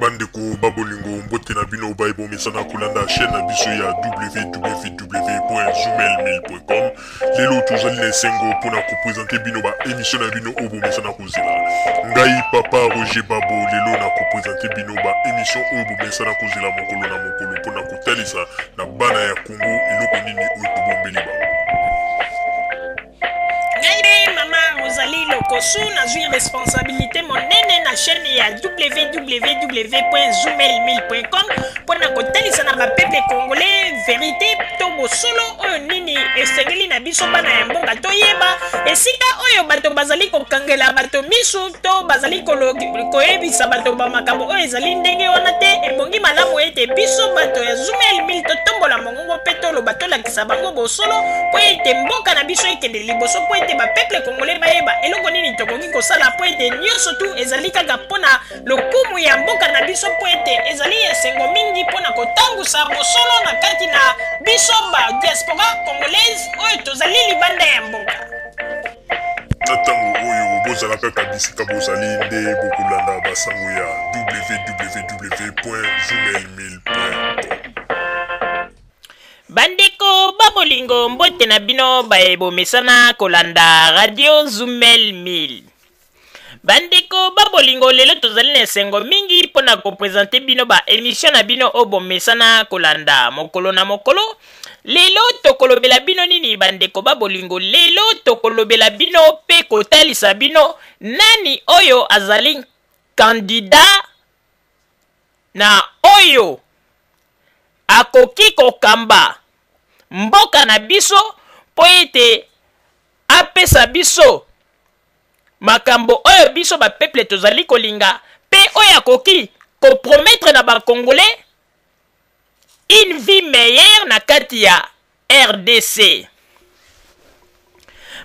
Bandeko ba bolingo, mbote na bino baye bomesana kolanda chaîne na biso ya www.zoomail1000.com. Lelo tozali na esengo mpona kopresente bino ba émission na bino oyo bomesana kozela. Ngai papa Roger Babo lelo na kopresente bino ba émission oyo bomesana kozela mokolo na mokolo mpona kotalisa na bana ya Congo eloko nini oyo tobombeli bango. Ngai mpe mama Rosalie Lokosu nazwi responsabilité monene na chaîne ya www.zoomel1000.com mpo na kotalisa na bapeuple congolais verité to bosolo oyo nini esengeli na biso bana ya mboka toyeba esika oyo bato bazali kokangela bato misu to bazali koyebisa bato bamakambo oyo ezali ndenge wana te. Ebongi malamu ete biso bato ya Zoomel 1000 totombola mongongo mpe toloba, tolakisa bango bosolo mpo ete mboka na biso ekende liboso, mpo ete bapeuple congolais bayeba eloko nini tokoki kosala, mpo ete nyonso tu ezali kaka mpo na lokumu ya mboka na biso, mpo ete ezali esengo mingi mpo na kotangusa bosolo na kati na biso ba diaspora congolaise oyo tozali libanda ya mboka. Na ntango oyo bozala kaka bisika bozali nde bokolanda basango ya www.zoomail1000.com. Bandeko ba bolingo, mbote na bino baye bomesana kolanda radio Zumel 1000. Bandeko ba bolingo, lelo tozali na esengo mingi mpo na kopresente bino ba emission na bino oyo bomesana kolanda mokolo na mokolo. Lelo tokolobela bino nini bandeko ba bolingo? Lelo tokolobela bino mpe kotalisa bino nani oyo azali candidat na oyo akoki kokamba mboka na biso mpo ete apesa biso makambo oyo biso bapeuple tozali kolinga, mpe oyo akoki kopromettre na bacongolais une vie meilleure na kati ya RDC.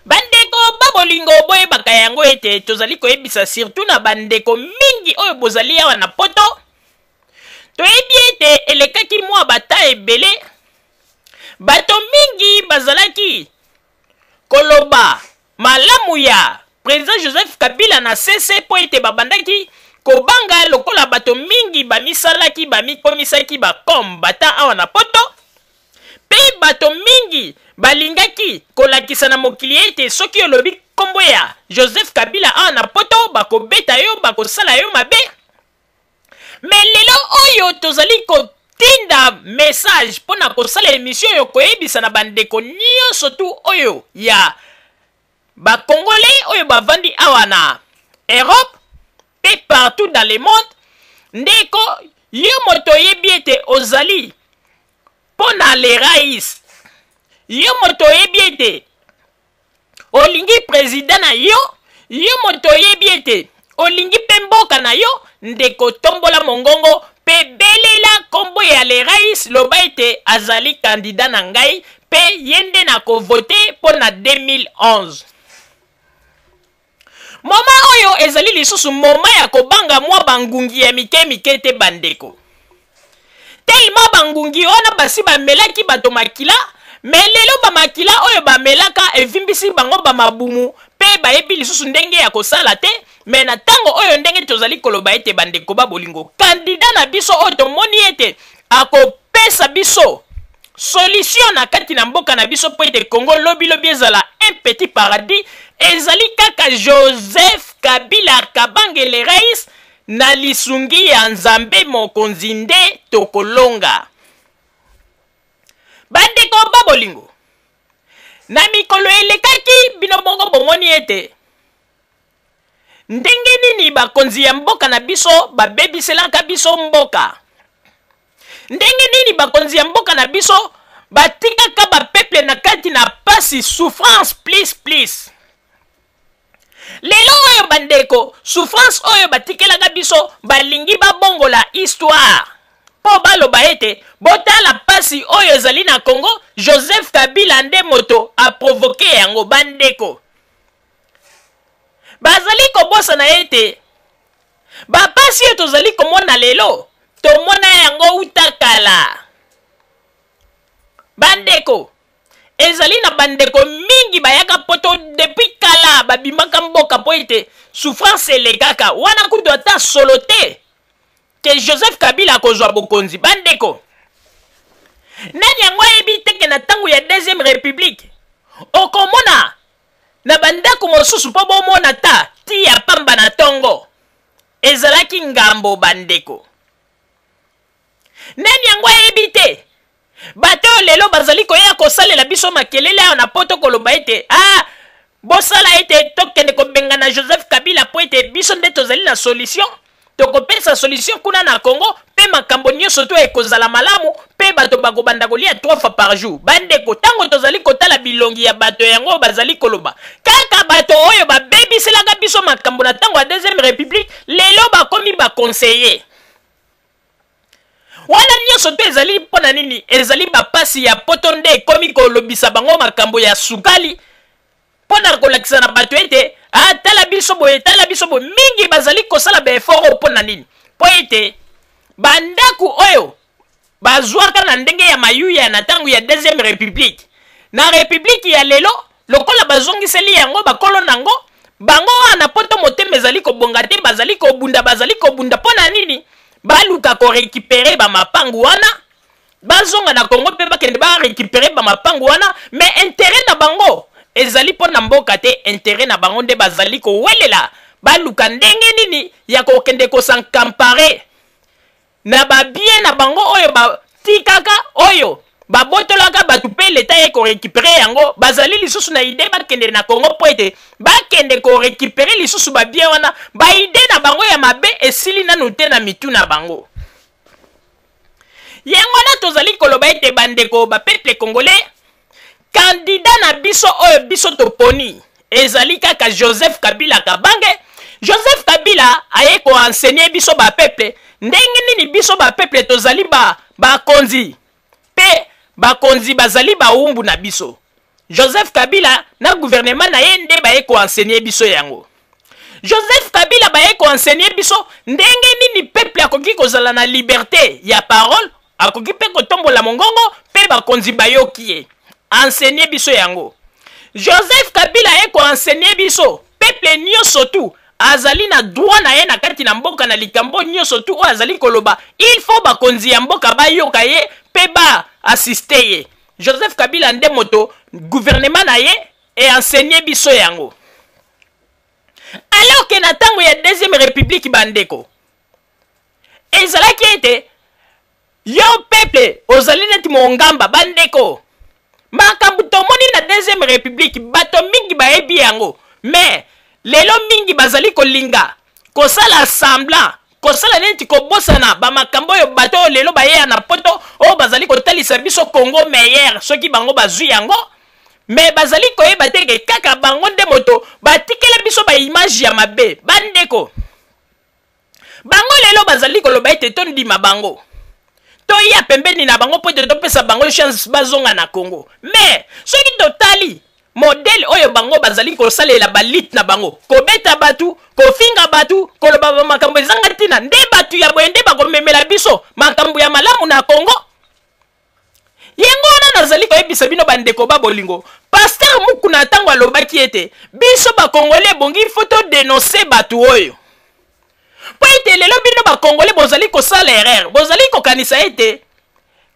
Bandeko ba bolingo, boyebaka yango ete tozali koyebisa surtout na bandeko mingi oyo bozali awa na poto. Toyebi ete elekaki mwa bata ebele, bato mingi bazalaki koloba malamu ya President Joseph Kabila na sese, mpo ete babandaki kobanga lokola bato mingi bamisalaki, bamikomisaki bakombata awa na poto, mpe bato mingi balingaki kolakisa na mokili ete soki olobi nkombo ya Joseph Kabila awa na poto, bakobeta yo, bakosala yo mabe. Me lelo oyo tozali kotinda message mpo na kosala emission oyo, koyebisa na bandeko nyonso tu oyo ya bakongolais oyo bavandi awa na Europe mpe partout dans le monde: ndeko, yo moto oyebi ete ozali mpo na le rais, yo moto oyebi ete olingi président na yo, yo moto oyebi ete olingi mpe mboka na yo, ndeko, tombola mongongo mpe belela nkombo ya le rais, loba ete azali candidat na ngai mpe ye nde nakovote mpo na 2011. Moma oyo ezali lisusu moma ya kobanga mwa bangungi ya mike mike te, bandeko. Tellement bangungi wana basi bamelaki bato makila, me lelo bamakila oyo bamelaka evimbisi bango bamabumu mpe bayebi lisusu ndenge ya kosala te. Me na ntango oyo ndenge tozali koloba ete bandeko ba bolingo, kandida na biso oyo tomoni ete akopesa biso solution na kati na mboka na biso mpo ete Congo lobilobi ezala un petit paradis, ezali kaka Joseph Kabila Kabange le rais. Na lisungi ya Nzambe Mokonzi nde tokolonga. Bandeko ba bolingo, na mikolo elekaki bino moko bomoni ete ndenge nini bakonzi ya mboka na biso babebiselaka biso mboka, ndenge nini bakonzi ya mboka na biso batikaka bapeuple na kati na pasi, souffrance plus plus. Lelo oyo bandeko, souffrance oyo batikelaka biso, balingi babongola histoire mpo baloba ete botala pasi oyo ezali na Congo, Joseph Kabila nde moto aprovoke yango. Bandeko, bazali kobosana ete bapasi oyo tozali komona lelo, tomona yango uta kala. Bandeko, ezali na bandeko mingi bayaka poto depuis kala, babimaka mboka mpo ete souffrance elekaka wana kutu ata solo te. Ke Joseph Kabila akozwa bokonzi. Bandeko, nani yango ayebi te ke na ntango ya deuxième république okomona na bandako mosusu mpo bomona ta ti ya pamba na ntongo ezalaki ngambo? Bandeko, nani yango ayebi te bato oyo lelo bazali koya kosalela biso makelele awa na poto, koloba ete ah, bosala ete tokende kobengana Joseph Kabila mpo ete biso nde tozali na solution, tokopesa solution kuna na Congo mpe makambo nyonso to ekozala malamu mpe bato bakobanda kolia 3 fois par jour? Bandeko, ntango tozali kotala bilongi ya bato yango bazali koloba, kaka bato oyo babebiselaka biso makambo na ntango ya deuxième république, lelo bakomi baconseiller wana nyonso. Mpe ezali mpo na nini? Ezali bapasi ya poto nde ekomi kolobisa bango makambo ya sukali mpo na kolakisa na bato ete ah, tala biso boye, tala biso boye. Mingi bazali kosala baeffort oyo mpo na nini? Mpo ete bandako oyo bazwaka na ndenge ya mayuya na ntango ya deuxième république, na république ya lelo, lokola bazongiseli yango bakolo nango, bango wana poto motema ezali kobonga te. Bazali kobunda, bazali kobunda mpo na nini? Baluka korécupérer bamapangu wana, bazonga na Congo mpe bakende barécupérer bamapangu wana. Mais intérêt na bango ezali mpo na mboka te. Intérêt na bango nde bazali kowelela, baluka ndenge nini ya kokende kos'accaparer na babiens na bango oyo batikaka, oyo babotolaka bato mpe leta ye korécupérer yango. Bazali lisusu na idée bakende na Congo mpo ete bakende korécupérer lisusu babiens wana. Baidées na bango ya mabe esili nanu te na mitu na bango. Yango wana tozali koloba ete, bandeko bapeuple congolais, candidat na biso oyo biso toponi ezali kaka Joseph Kabila Kabange. Joseph Kabila aye koenseigner biso bapeuple ndenge nini biso bapeuple tozali bakonzi mpe bakonzi bazali bawumbu na biso. Joseph Kabila na gouvernement na ye nde baye koenseigner biso yango. Joseph Kabila baye koenseigner biso ndenge nini peuple akoki kozala na liberté ya parole, akoki mpe kotombola mongongo mpe bakonzi bayoki ye. Enseigner biso yango. Joseph Kabila aye koenseigner biso peuple nyonso tu azali na droit na ye na kati na mboka, na likambo nyonso tu oyo azali koloba, il faut bakonzi ya mboka bayoka ye mpe baassister ye. Joseph Kabila nde moto, gouvernement na ye eenseigner biso yango. Alors ke na ntango ya deuxième république, bandeko, ezalaki ete yo peuple ozali neti mongamba. Bandeko, makambo tomoni na deuxième république, bato mingi bayebi yango, mais lelo mingi bazali kolinga kosala semblant, kosala neti kobosana bamakambo oyo. Bato oyo lelo bayeya na poto oyo bazali kotalisa biso Congo meilleur soki bango bazwi yango, mais bazali koyeba te ke kaka bango nde moto batikela biso baimage ya mabe. Bandeko, bango lelo bazali koloba ete tondima bango, toya pembeni na bango mpo ete topesa bango chance bazonga na Congo. Mais soki totali modèle oyo bango bazali kosalela balutte na bango, kobeta bato, kofinga bato, koloba bamakambo ezanga ntina, nde bato ya boye nde bakomemela biso makambo ya malamu na Congo? Yango wana nazali koyebisa bino, bandeko ba bolingo, pasteur Mukuna ntango alobaki ete biso bakongole ebongi faut todénoncer bato oyo, mpo ete lelo bino bakongole bozali kosala erreur, bozali kokanisa ete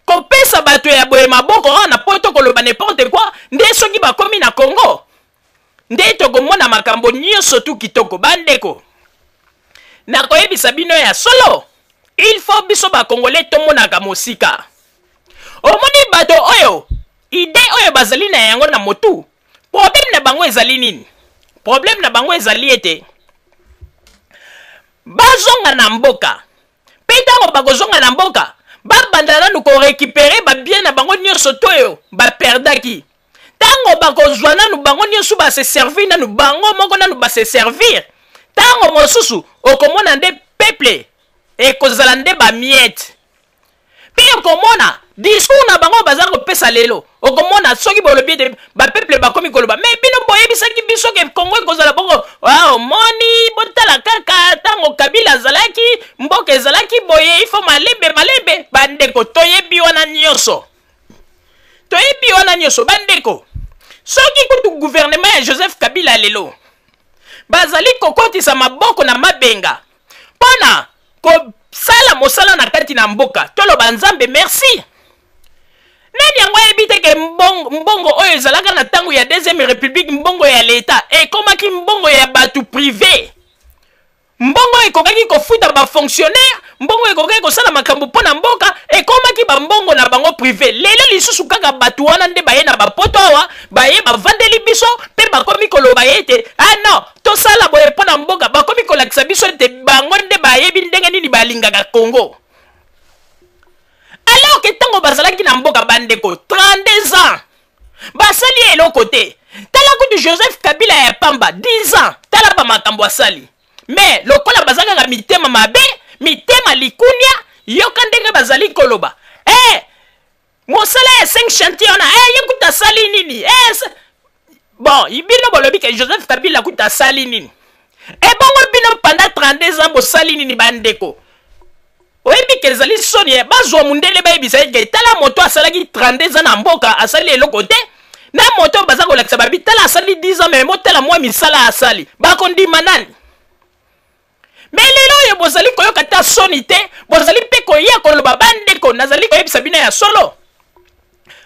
kopesa bato ya boye maboko wana po tokoloba n'importe quoi, nde soki bakomi na Congo nde tokomona makambo nyonso tu kitoko. Bandeko, nakoyebisa bino ya solo, il faut biso bakongole tomonaka mosika. Omoni bato oyo, idée oyo bazali na yango na motu, problème na bango ezali nini? Problème na bango ezali ete bazonga na mboka, mpe ntango bakozonga na mboka, babanda nanu korécupérer babiens na bango nyonso to oyo baperdaki. Ntango bakozwa nanu bango nyonso, base servir nanu bango moko, nanu base servir, ntango mosusu okomona nde peuple ekozala nde bamiettes. Mpe okomona discours na bango baza kopesa lelo, okomona soki bolobi ete bapeuple bakomi koloba: "Mais bino boyebisaki biso ke Kongo ekozala bongo." Omoni, botala kaka ntango Kabila azalaki, mboka ezalaki boye, ifo malembe malembe. Bandeko, toyebi wana nyonso, toyebi wana nyonso. Bandeko, soki kutu gouvernement ya Joseph Kabila lelo bazali kokotisa maboko na mabenga mpona kosala mosala na kati na mboka. Toloba Nzambe merci. Nani yango ayebi te ke mbongo oyo ezalaka na ntango ya deuxième république, mbongo ya leta ekomaki mbongo ya bato prive? Mbongo ekokaki kofuta bafonctionnaire, mbongo ekokaki kosala makambo mpo na mboka, ekomaki bambongo na bango prive. Lelo lisusu kaka bato wana nde baye na bapoto awa, baye bavandeli biso mpe bakomi koloba ete ah non, tosala boye mpo na mboka. Bakomi kolakisa biso ete bango nde bayebi ndenge nini balingaka Congo, alors ke ntango bazalaki na mboka, bandeko, 32 ans basali eloko te. Tala kutu Joseph Kabila ya pamba, 10 ans, tala bamakambo asali. Me lokola baza kaka mitema mabe, mitema likunia, yoka ndenge bazali koloba: eh, mosala ya 5 chantier wana, eh, ye kutu asali nini? Eh, bon, bino bolobi ke Joseph Kabila kutu asali nini? Ebongo bino pendant 32 ans bosali nini, bandeko? Oyebi ke ezali soni. Bazwa mundele, bayebisa ye ke tala moto asalaki 32 ans na mboka, asali eloko te, na moto oyo baza kolakisa babi tala asali 10 ans, me motala mwa misala asali, bakondima nani? Me lelo oyo bozali koyoka ta soni te, bozali mpe koya koloba. Bandeko, nazali koyebisa bino ya solo,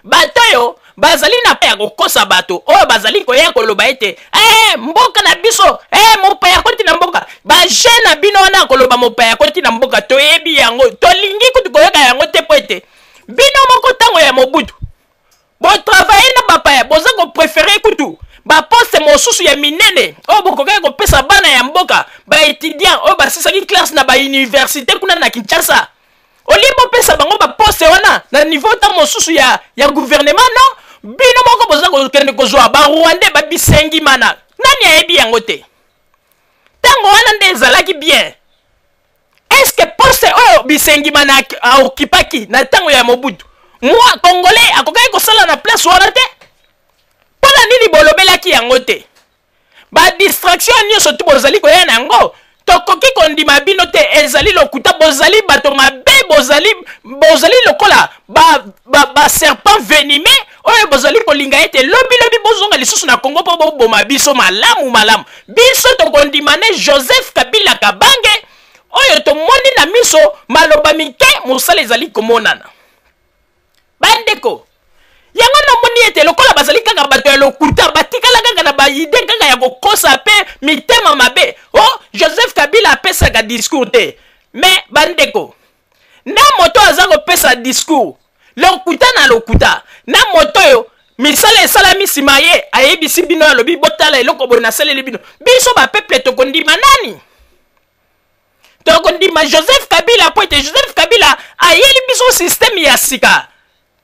bato oyo bazali na ya kokosa bato oyo bazali koya koloba ete eh, mboka na biso, eh, mopaya akoti na mboka, baje na bino wana koloba mopaya akoti na mboka, toyebi yango, tolingi kutu koyoka yango te, mpo ete bino moko ntango ya Mobutu botravaille na bapaya, boza kopréférer kutu baposte mosusu ya minene oyo bokokaki kopesa bana ya mboka, baétudiant oyo basisaki classe na bauniversité kuna na Kinshasa. Olie bopesa bango baposte wana na niveau ntango mosusu ya gouvernement, non, bino moko boza kokende kozwa barwandais babisengimana. Nani ayebi yango te? Ntango wana nde ezalaki bien. Est-ce poste oyo Bisengimana aokipaki na ntango ya Mobutu, mwa congolais akokaki kosala na place wana te? Mpo na nini bolobelaki yango te? Badistraction nyonso tu bozali koya na yango, tokoki kondima bino te, ezali lokuta. Bozali bato mabe, bozali lokola baserpent ba, ba venimeux oyo bozali kolinga ete lobilobi bozonga lisusu na Kongo mpo boboma biso malamu malamu. Biso tokondima ne Joseph Kabila Kabange oyo tomoni na miso, maloba mike, mosala ezali komonana. Bandeko, yango namoni ete lokola bazali kaka bato ya lokuta, batikala kaka na baidées kaka ya kokosa mpe mitema mabe. O oh, Joseph Kabila apesaka discours te. Me bandeko, na moto aza kopesa discours lokuta na lokuta, na moto oyo misala esalami nsima ye ayebisi bino, alobi botala eloko boye nasaleli bino, biso bapeuple tokondima nani? Tokondima Joseph Kabila, po ete Joseph Kabila ayeli biso système ya sika.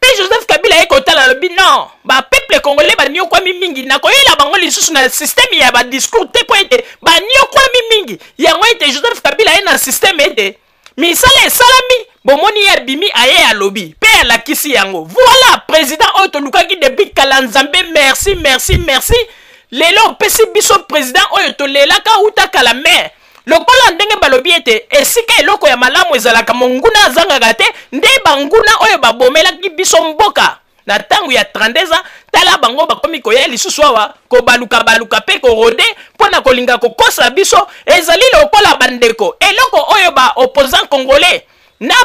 Mpe Joseph Kabila aye kotala, alobi non, bapeuple congolais baniokwami mingi, nakoyela bango lisusu na système ya badiscours te, mpo ete baniokwami mingi. Yango ete Joseph Kabila aye na système ete misala esalami, bomoni ye abimi, aye alobi mpe alakisi yango. Voilà président oyo tolukaki depuis kala. Nzambe merci, merci, merci, lelo opesi biso président oyo tolelaka uta kala. Mais lokola ndenge balobi ete esika eloko ya malamu ezalaka, monguna azangaka te, nde banguna oyo babomelaki biso mboka na ntango ya 32 ans, tala bango bakomi koya lisusu awa kobaluka-baluka mpe korôder mpo na kolinga kokosa biso. Ezali lokola, bandeko, eloko oyo baopposant congolais na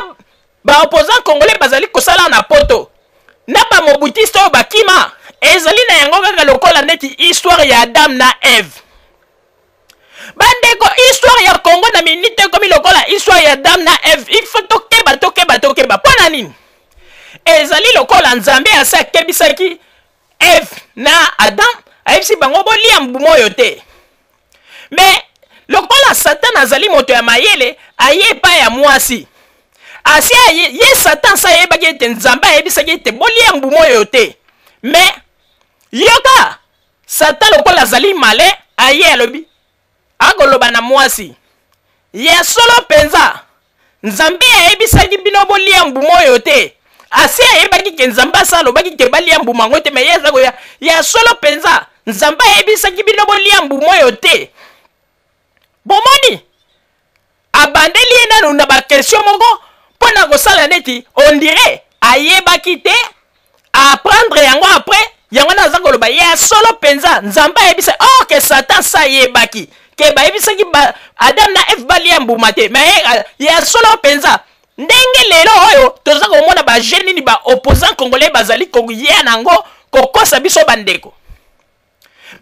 baopposant congolais bazali kosala na poto na bamobutiste oyo bakima, ezali na yango kaka lokola neti histoire ya Adam na Eve. Bandeko, histoire ya Congo na minute ekomi lokola histoire ya Adam na Eve. Il faut tokeba, tokeba, tokeba. Mpo na nini? Ezali lokola Nzambe asi akebisaki Eve na Adam, ayebisi bango bolia mbuma oyo te. Me lokola Satan azali moto ya mayele, aye epai ya mwasi. Asi aye, ye Satan asi ayebaki ete Nzambe ayebisaki ete bolia mbuma oyo te. Me yoka Satan, lokola azali malin, aye alobi, akoloba na mwasi: ya solo mpenza Nzambe ayebisaki bino bolia mbuma oyo te? Asi ayebaki ke Nzambe asa alobaki ke balia mbuma yango te. Me ye aza koya: ya solo mpenza Nzambe ayebisaki bino bolia mbuma oyo te? Bomoni, abandeli ye nanu na baquestion moko mpo na kosala neti on dirait ayebaki te, apprendre yango après. Yango wana aza koloba: ya solo mpenza Nzambe ayebisa? Or ke Satan sa ayebaki ke bayebisaki ba Adam na Eve balia mbuma te. Me ya solo mpenza. Ndenge lelo oyo toza komona ba jeu nini ba opposants congolais bazali koya na yango kokosa biso bandeko.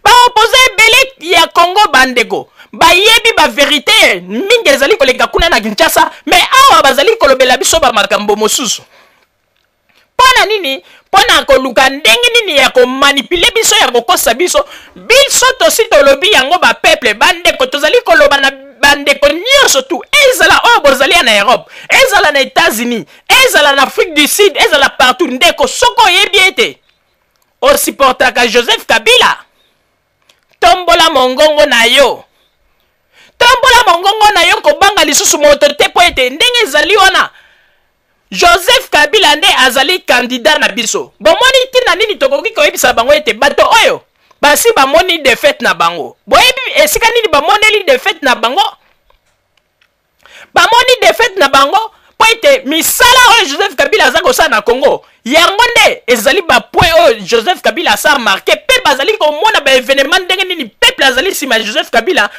Ba opposants ebele ya Congo bandeko bayebi ba verite mingi ezali koleka kuna na Kinshasa, mais awa bazali kolobela biso ba makambo mosusu. Mpo na nini? Mpo na koluka ndenge nini ya komanipule biso, ya kokosa biso. Biso tosi tolobi yango ba peuple, bandeko, tozali koloba na bandeko nyonso tu, ezala oyo bozali ya na Europe, ezala na Etats-Unis, ezala na Afrique du Sud, ezala partout. Ndeko, soki oyebi ete osupportaka Joseph Kabila, tombola mongongo na yo, tombola mongongo na yo, kobanga lisusu moto te, mpo ete ndenge ezali wana Joseph Kabila nde azali candidat na biso. Bomoni ntina nini tokoki koyebisa bango ete bato oyo basi bamoni defaite na bango. Boyebi esika nini bamoneli defaite na bango? Bamoni defaite na bango mpo ete misala oyo Joseph Kabila aza kosala na Congo, yango nde ezali ba point oyo Joseph Kabila asa marke, mpe bazali komona ba evenement ndenge nini peuple azali nsima ya Joseph Kabila.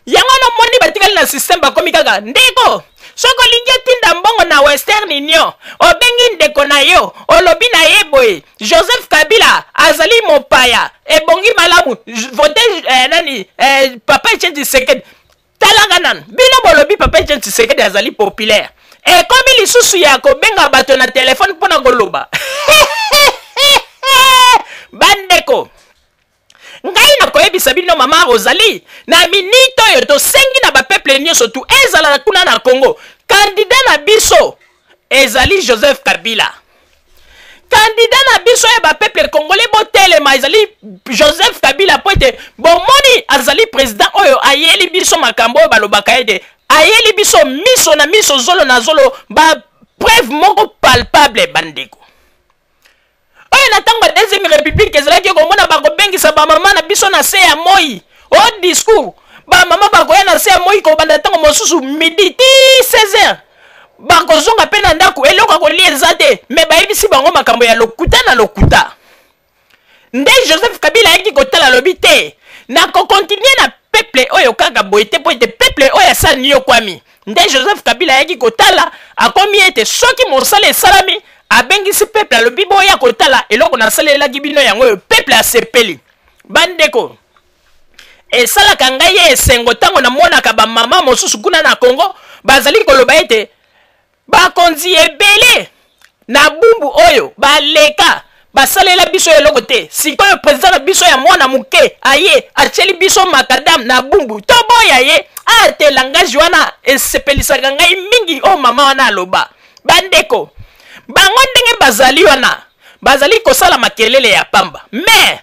Yango wana omoni batikali na système, bakomi kaka ndeko. Soki olingi otinda mbongo na Western Union, obengi ndeko na yo, olobi na ye boye, Joseph Kabila azali mopaya, ebongi malamu vote nani Papa Etienne Tshisekedi. Talaka nanu, bino bolobi Papa Etienne Tshisekedi azali populaire, ekomi lisusu ya kobenga bato na telefone mpo na koloba. Bandeko, ngai nakoyebisa bino, mama Rosalie, na minute oyo tosengi na bapeuple nyonso tu, ezala kuna na Congo, candidat na biso ezali Joseph Kabila. Candidat na biso ya bapeuple congolais botelema, ezali Joseph Kabila, po ete bomoni azali president oyo ayeli biso makambo oyo balobaka ete ayeli biso miso na miso, zolo na zolo, ba preuve moko palpable. Bandeko, oyo na ntango ya deuxième république ezalaki komona bakobengisa bamama na biso na se ya moi o discours, bamama bakoya na se ya moi kobanda ntango mosusu midi ti 16 heures, bakozonga mpe na ndako, eloko ya kolia eza te, me bayebisi bango makambo ya lokuta na lokuta. Nde Joseph Kabila ayaki kotala, alobi te, nakokontinue na peuple oyo kaka boye te, mpo ete peuple oyo asala niokwami. Nde Joseph Kabila ayaki kotala, akomi ete soki mosala esalami, abengisi peuple, alobi boya kotala eloko nasalelaki bino yango oyo, peuple asepeli. Bandeko, esalaka ngai ye esengo ntango namonaka bamama mosusu kuna na Congo bazali koloba ete bakonzi ebele na bumbu oyo baleka basalela biso eloko te, sikoyo president na biso ya mwana moke aye atieli biso makadam na bumbu, toboya ye ate. Langage wana esepelisaka ngai mingi oyo mama wana aloba. Bandeko, bango ndenge bazali wana bazali kosala makelele ya pamba, mais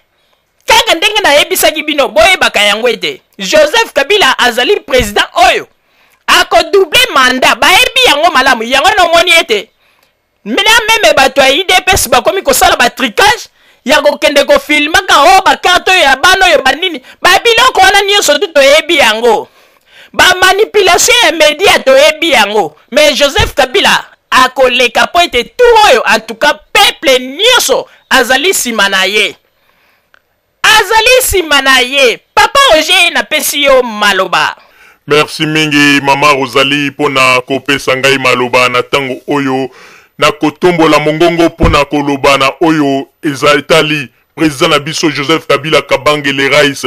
kaka ndenge nayebisaki bino, boyebaka yango ete Joseph Kabila azali president oyo akodouble mandat, bayebi yango malamu. Yango nomoni ete na meme bato ya UDPS bakomi kosala batricage ya kokende kofilmaka oyo bakarte oyo ya bana oyo banini babiloko wana nyonso tu toyebi yango, bamanipulation ya media toyebi yango, mais Joseph Kabila akoleka mpo ete tour oyo en tout cas peuple nyonso azali nsima na ye, azali nsima na ye. Papa Roger, napesi yo maloba. Merci mingi mama Rosalie mpona kopesa ngai maloba na ntango oyo nakotombola mongongo mpona koloba na oyo eza etali président na biso Joseph Kabila Kabange le Rais,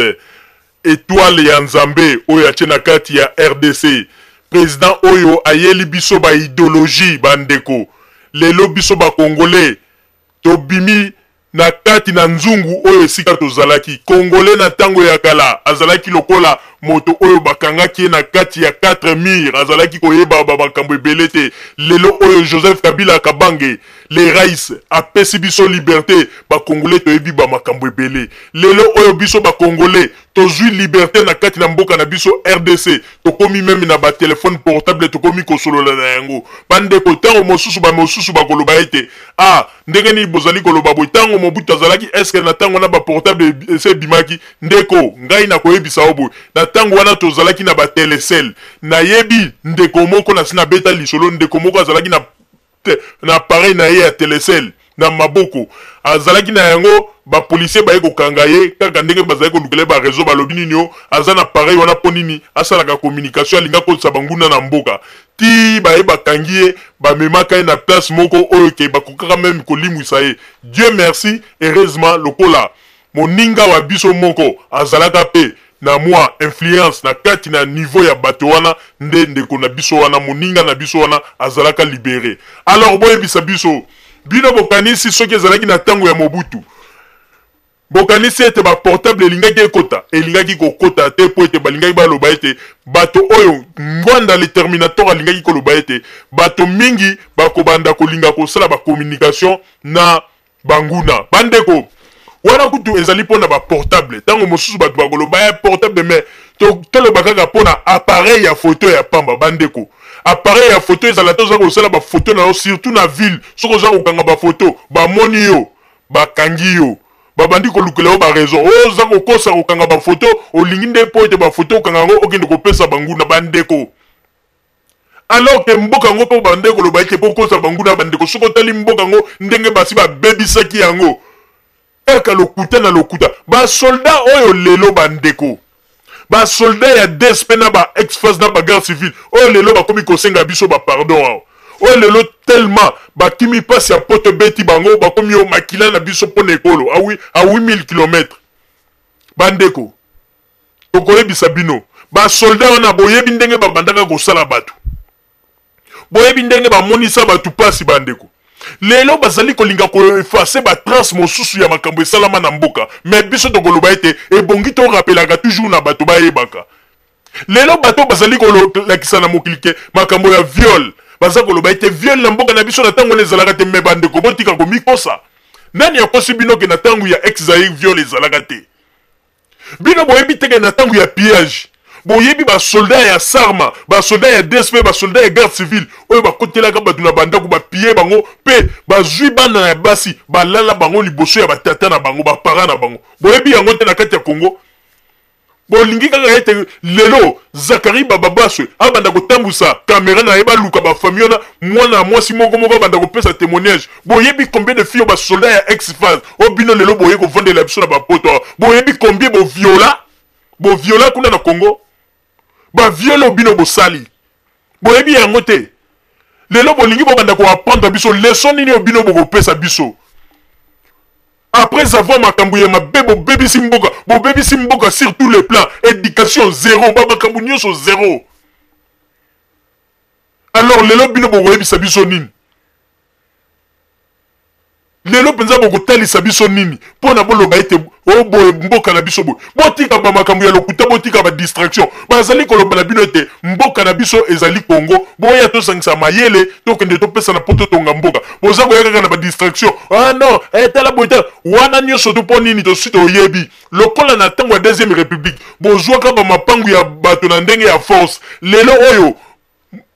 étoile ya Nzambe oyo atie na kati ya RDC, président oyo ayeli biso ba idéologie. Bandeko, lelo biso ba Congolais tobimi na kati na nzungu oyo esika tozalaki. Congolais na ntango ya kala azalaki lokola moto oyo bakangaki ye na kati ya 4 murs, azalaki koyeba ba makambo ebele te. Lelo oyo Joseph Kabila Kabange le Rais apesi biso liberté, ba Congolais toyebi ba makambo ebele. Lelo oyo biso ba Congolais tozwi liberté na kati na mboka na biso RDC, tokomi meme na ba téléphone portable, tokomi kosolola na yango. Bandeko, ntango mosusu bamosusu bakoloba ete ah, ndenge nini bozali koloba boye, ntango Mobutu azalaki, eske na ntango wana baportable ese ebimaki? Ndeko, ngai nakoyebisa yo boye, na ntango wana tozalaki na batelecel. Nayebi ndeko moko, nasi nabeta lisolo, ndeko moko azalaki na appareil na ye ya telecel. na maboko azalaki na yango. Bapolisier baye kokanga ye kaka ndenge bazali kolukela ye bareseau. Balobi nini? O aza na appareil wana mpo nini? Asalaka communication, alinga akotisa banguna na mboka. Ti baye bakangi ye, bamemaka ye na place moko oyo ke bakokaka meme kolimwisa ye. Dieu merci, heureusement, lokola moninga wa biso moko azalaka mpe na mwa influence na kati na niveau ya bato wana, nde ndeko na biso wana, moninga na biso wana azalaka libéré. Alors boyebisa biso, bino bokanisi soki ezalaki na ntango ya Mobutu, bokanisi ete baportable elingaki ekota? Elingaki kokota te, mpo ete balingaki baloba ete bato oyo Ngbanda le Terminator alingaki koloba ete bato mingi bakobanda kolinga kosala bacommunication na banguna. Bandeko, wana kutu ezali mpona baportable. Ntango mosusu bato bakoloba ya portable, mais toloba kaka mpona appareil ya foto ya pamba. Bandeko, appareil ya foto ezala te, oza kosala bafoto na yo, surtout na ville. Soki oza kokanga bafoto, bamoni yo, bakangi yo, babandi kolukela yo baraison. Oyo oza kokosa kokanga bafoto, olingi nde mpo ete bafoto okanga yango okende kopesa banguna. Bandeko, alors ke mboka yango mpo bande koloba ete bokosa banguna, bandeko, soki otali mboka yango ndenge basi babebisaki yango, kaka lokuta na lokuta. Basoldat oyo lelo, bandeko, basoldat ya DSP na ba ex-FAZ na bagarde civile oyo lelo bakomi kosenga biso bapardon awa, oyo lelo tellement bakimi mpasi ya poto ebeti bango, bakomi yo makila na biso mpo na ekolo a 8000 km. Bandeko, tokoyebisa bino, basoldat wana, boyebi ndenge babandaka kosala bato, boyebi ndenge bamonisa bato mpasi. Bandeko, lelo bazali kolinga koeffacer batrace mosusu ya makambo esalama na mboka, mais biso tokoloba ete ebongi torapelaka toujours na bato bayebaka. Lelo bato bazali kolakisa na mokili ke makambo ya viol, baza koloba ete viol na mboka na biso na ntango wana ezalaka te. Mais bandeko, botika komikosa. Nani akosi bino ke na ntango ya ex Zaire viol ezalaka te? Bino boyebi teke na ntango ya pillage, boyebi basoldat ya Sarma, basoldat ya DSP, basoldat ya garde civile oyo bakotelaka bato na bandako, bapille bango mpe bazwi bana ya basi, balala bango liboso ya batata na bango, baparent na bango? Boyebi yango te? Na kati ya Congo, bolingi kaka ete lelo Zakari Bababaswe abanda kotambusa kamera na ye, baluka bafamille wana, mwana ya mwasi moko moko abanda kopesa témoignage. Boyebi combien de filles basoldat ya ex-FAZ oyo bino lelo boye kovandela biso na bapoto awa, boyebi combien boviola, boviola kuna na Congo? Baviole oyo bino bosali, boyebi yango te? Lelo bolingi bobanda koapprendre biso leçon nini oyo bino bokopesa biso après avoir makambo ya mabe bobebisi mboka? Bobebisi mboka sur tous les plans: éducation zéro, bamakambo nyonso zéro. Alors lelo bino bokoyebisa biso nini? Lelo mpenza bokotalisa biso nini mpo na boloba ete o boye mboka na biso boye? Botika bamakambo ya lokuta, botika badistraction. Bazali koloba na bino ete mboka na biso ezali Kongo, boya tosangisa mayele, tokende topesana mpo totonga mboka. Boza koya kaka na badistraction. Ah non, eh, tala boye, tala wana, nyonso to mpo nini? Tosi toyebi lokola na ntango ya deuxième république bozwaka bamapangu ya bato na ndenge ya force. Lelo oyo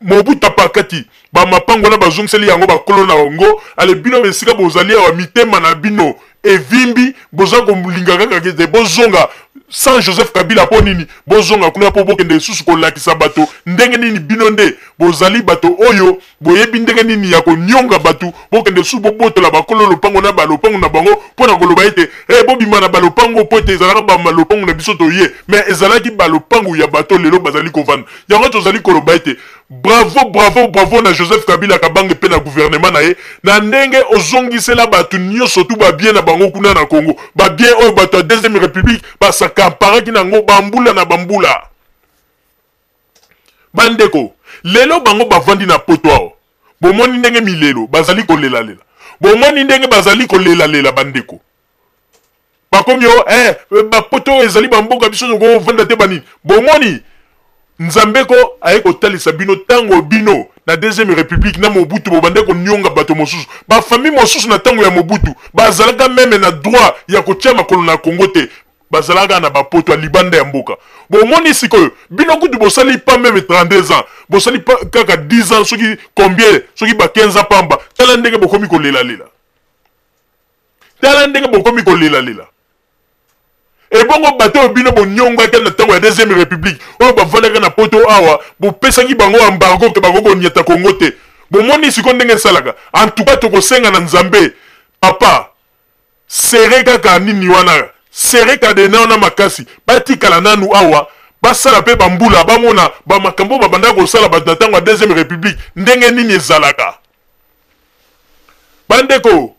Mobutu apakati bamapango wana, bazongiseli yango bakolo na yango. Ale bino esika bozali awa, mitema na bino evimbi, boza kolinga kaka ete bozonga sans Joseph Kabila. Mpo nini bozonga kuna? Mpo bokende lisusu kolakisa bato ndenge nini bino nde bozali bato oyo boyebi ndenge nini ya konionga bato. Bokende lisusu bobotola bakolo lopango na balopango na bango mpo na koloba ete e bobima na balopango mpo ete ezalaka balopango na biso toye, mais ezalaki balopango ya bato lelo bazali kovanda yango. Tozali koloba ete bravo, bravo, bravo na Joseph Kabila Kabange mpe na gouvernement na ye, na ndenge ozongisela bato nyonso tu babien na bango kuna na Congo, babien oyo bato ya deuxième république basakamparaki na yango bambula na bambula. Bandeko, lelo bango bavandi na poto awa, bomoni ndenge milelo bazali kolelalela, bomoni ndenge bazali kolelalela. Bandeko, bakomi o eh, bapoto oyo ezali bamboka biso tokovanda te, banini. Bomoni Nzambe ko aye kotalisa bino ntango bino na deuxième république na Mobutu bobande konionga bato mosusu, bafamille mosusu na ntango ya Mobutu bazalaka même na droit ya kotia makolo na Congo te, bazalaka na bapoto ya libanda ya mboka. Bomoni sikoyo bino kutu bosali pas même 32 ans, bosali pa kaka 10 ans, soki combien, soki ba 15 ans pamba. Tala ndenge bokomi kolelalela, tala ndenge bokomi kolelalela. Ebongo bato oyo bino bonyongaki na ntango ya deuxième république, oyo bavandaka na poto awa, bopesaki bango embargo ke bango koniata Kongo te, bomoni sikoyo ndenge esalaka? En tout cas, tokosenga na Nzambe. Papa, serre kaka nini wana, serre cadenas wana makasi, batikala nanu awa, basala pe ba mbula, bamona ba makambo babandaka kosala bato na tango ya deuxième republique ndenge nini ezalaka. Bandeko,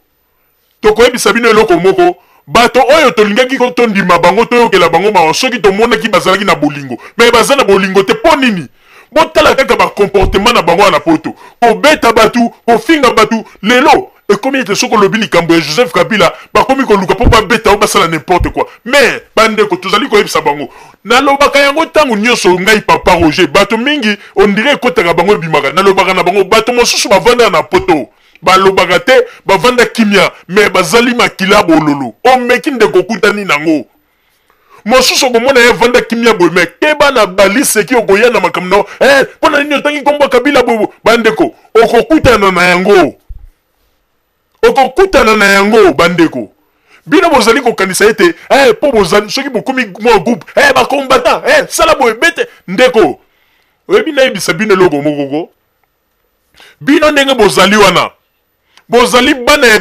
tokoyebisa bino eloko moko, bato oyo tolingaki ko tondima bango, toyokela bango mawa soki tomonaki bazalaki na bolingo, mais baza na bolingo te po nini? Botala kaka ba comportement na bango wana poto, kobeta batu, kofinga batu, lelo ekomi ete soki olobi likambo ya Joseph Kabila bakomi koluka mpo babeta yo, basala n'importe quoi. Mais bandeko, tozali koyebisa bango, nalobaka yango ntango nyonso ngai papa Roger, bato mingi ondire ekotaka bango ebimaka, nalobaka na bango bato mosusu bavandaka na poto balobaka te, bavanda kimia, mais bazali makila bololo. Omeki ndeko, okutani nango mosusu okomona ye avanda kimia boye, me keba na baliseki okoya na makambo na eh, mpo na nini otangi nkombo ya Kabila boye? Bandeko, okokutana na yango, okokutana na yango bandeko. Bino bozali kokanisa ete eh, mpo bozali soki bokomi mwa groupe eh, bacombattant eh, sala boye bete. Ndeko, oyebi nayebisa bino eloko moko ko, bino ndenge bozali wana, bozali bana ya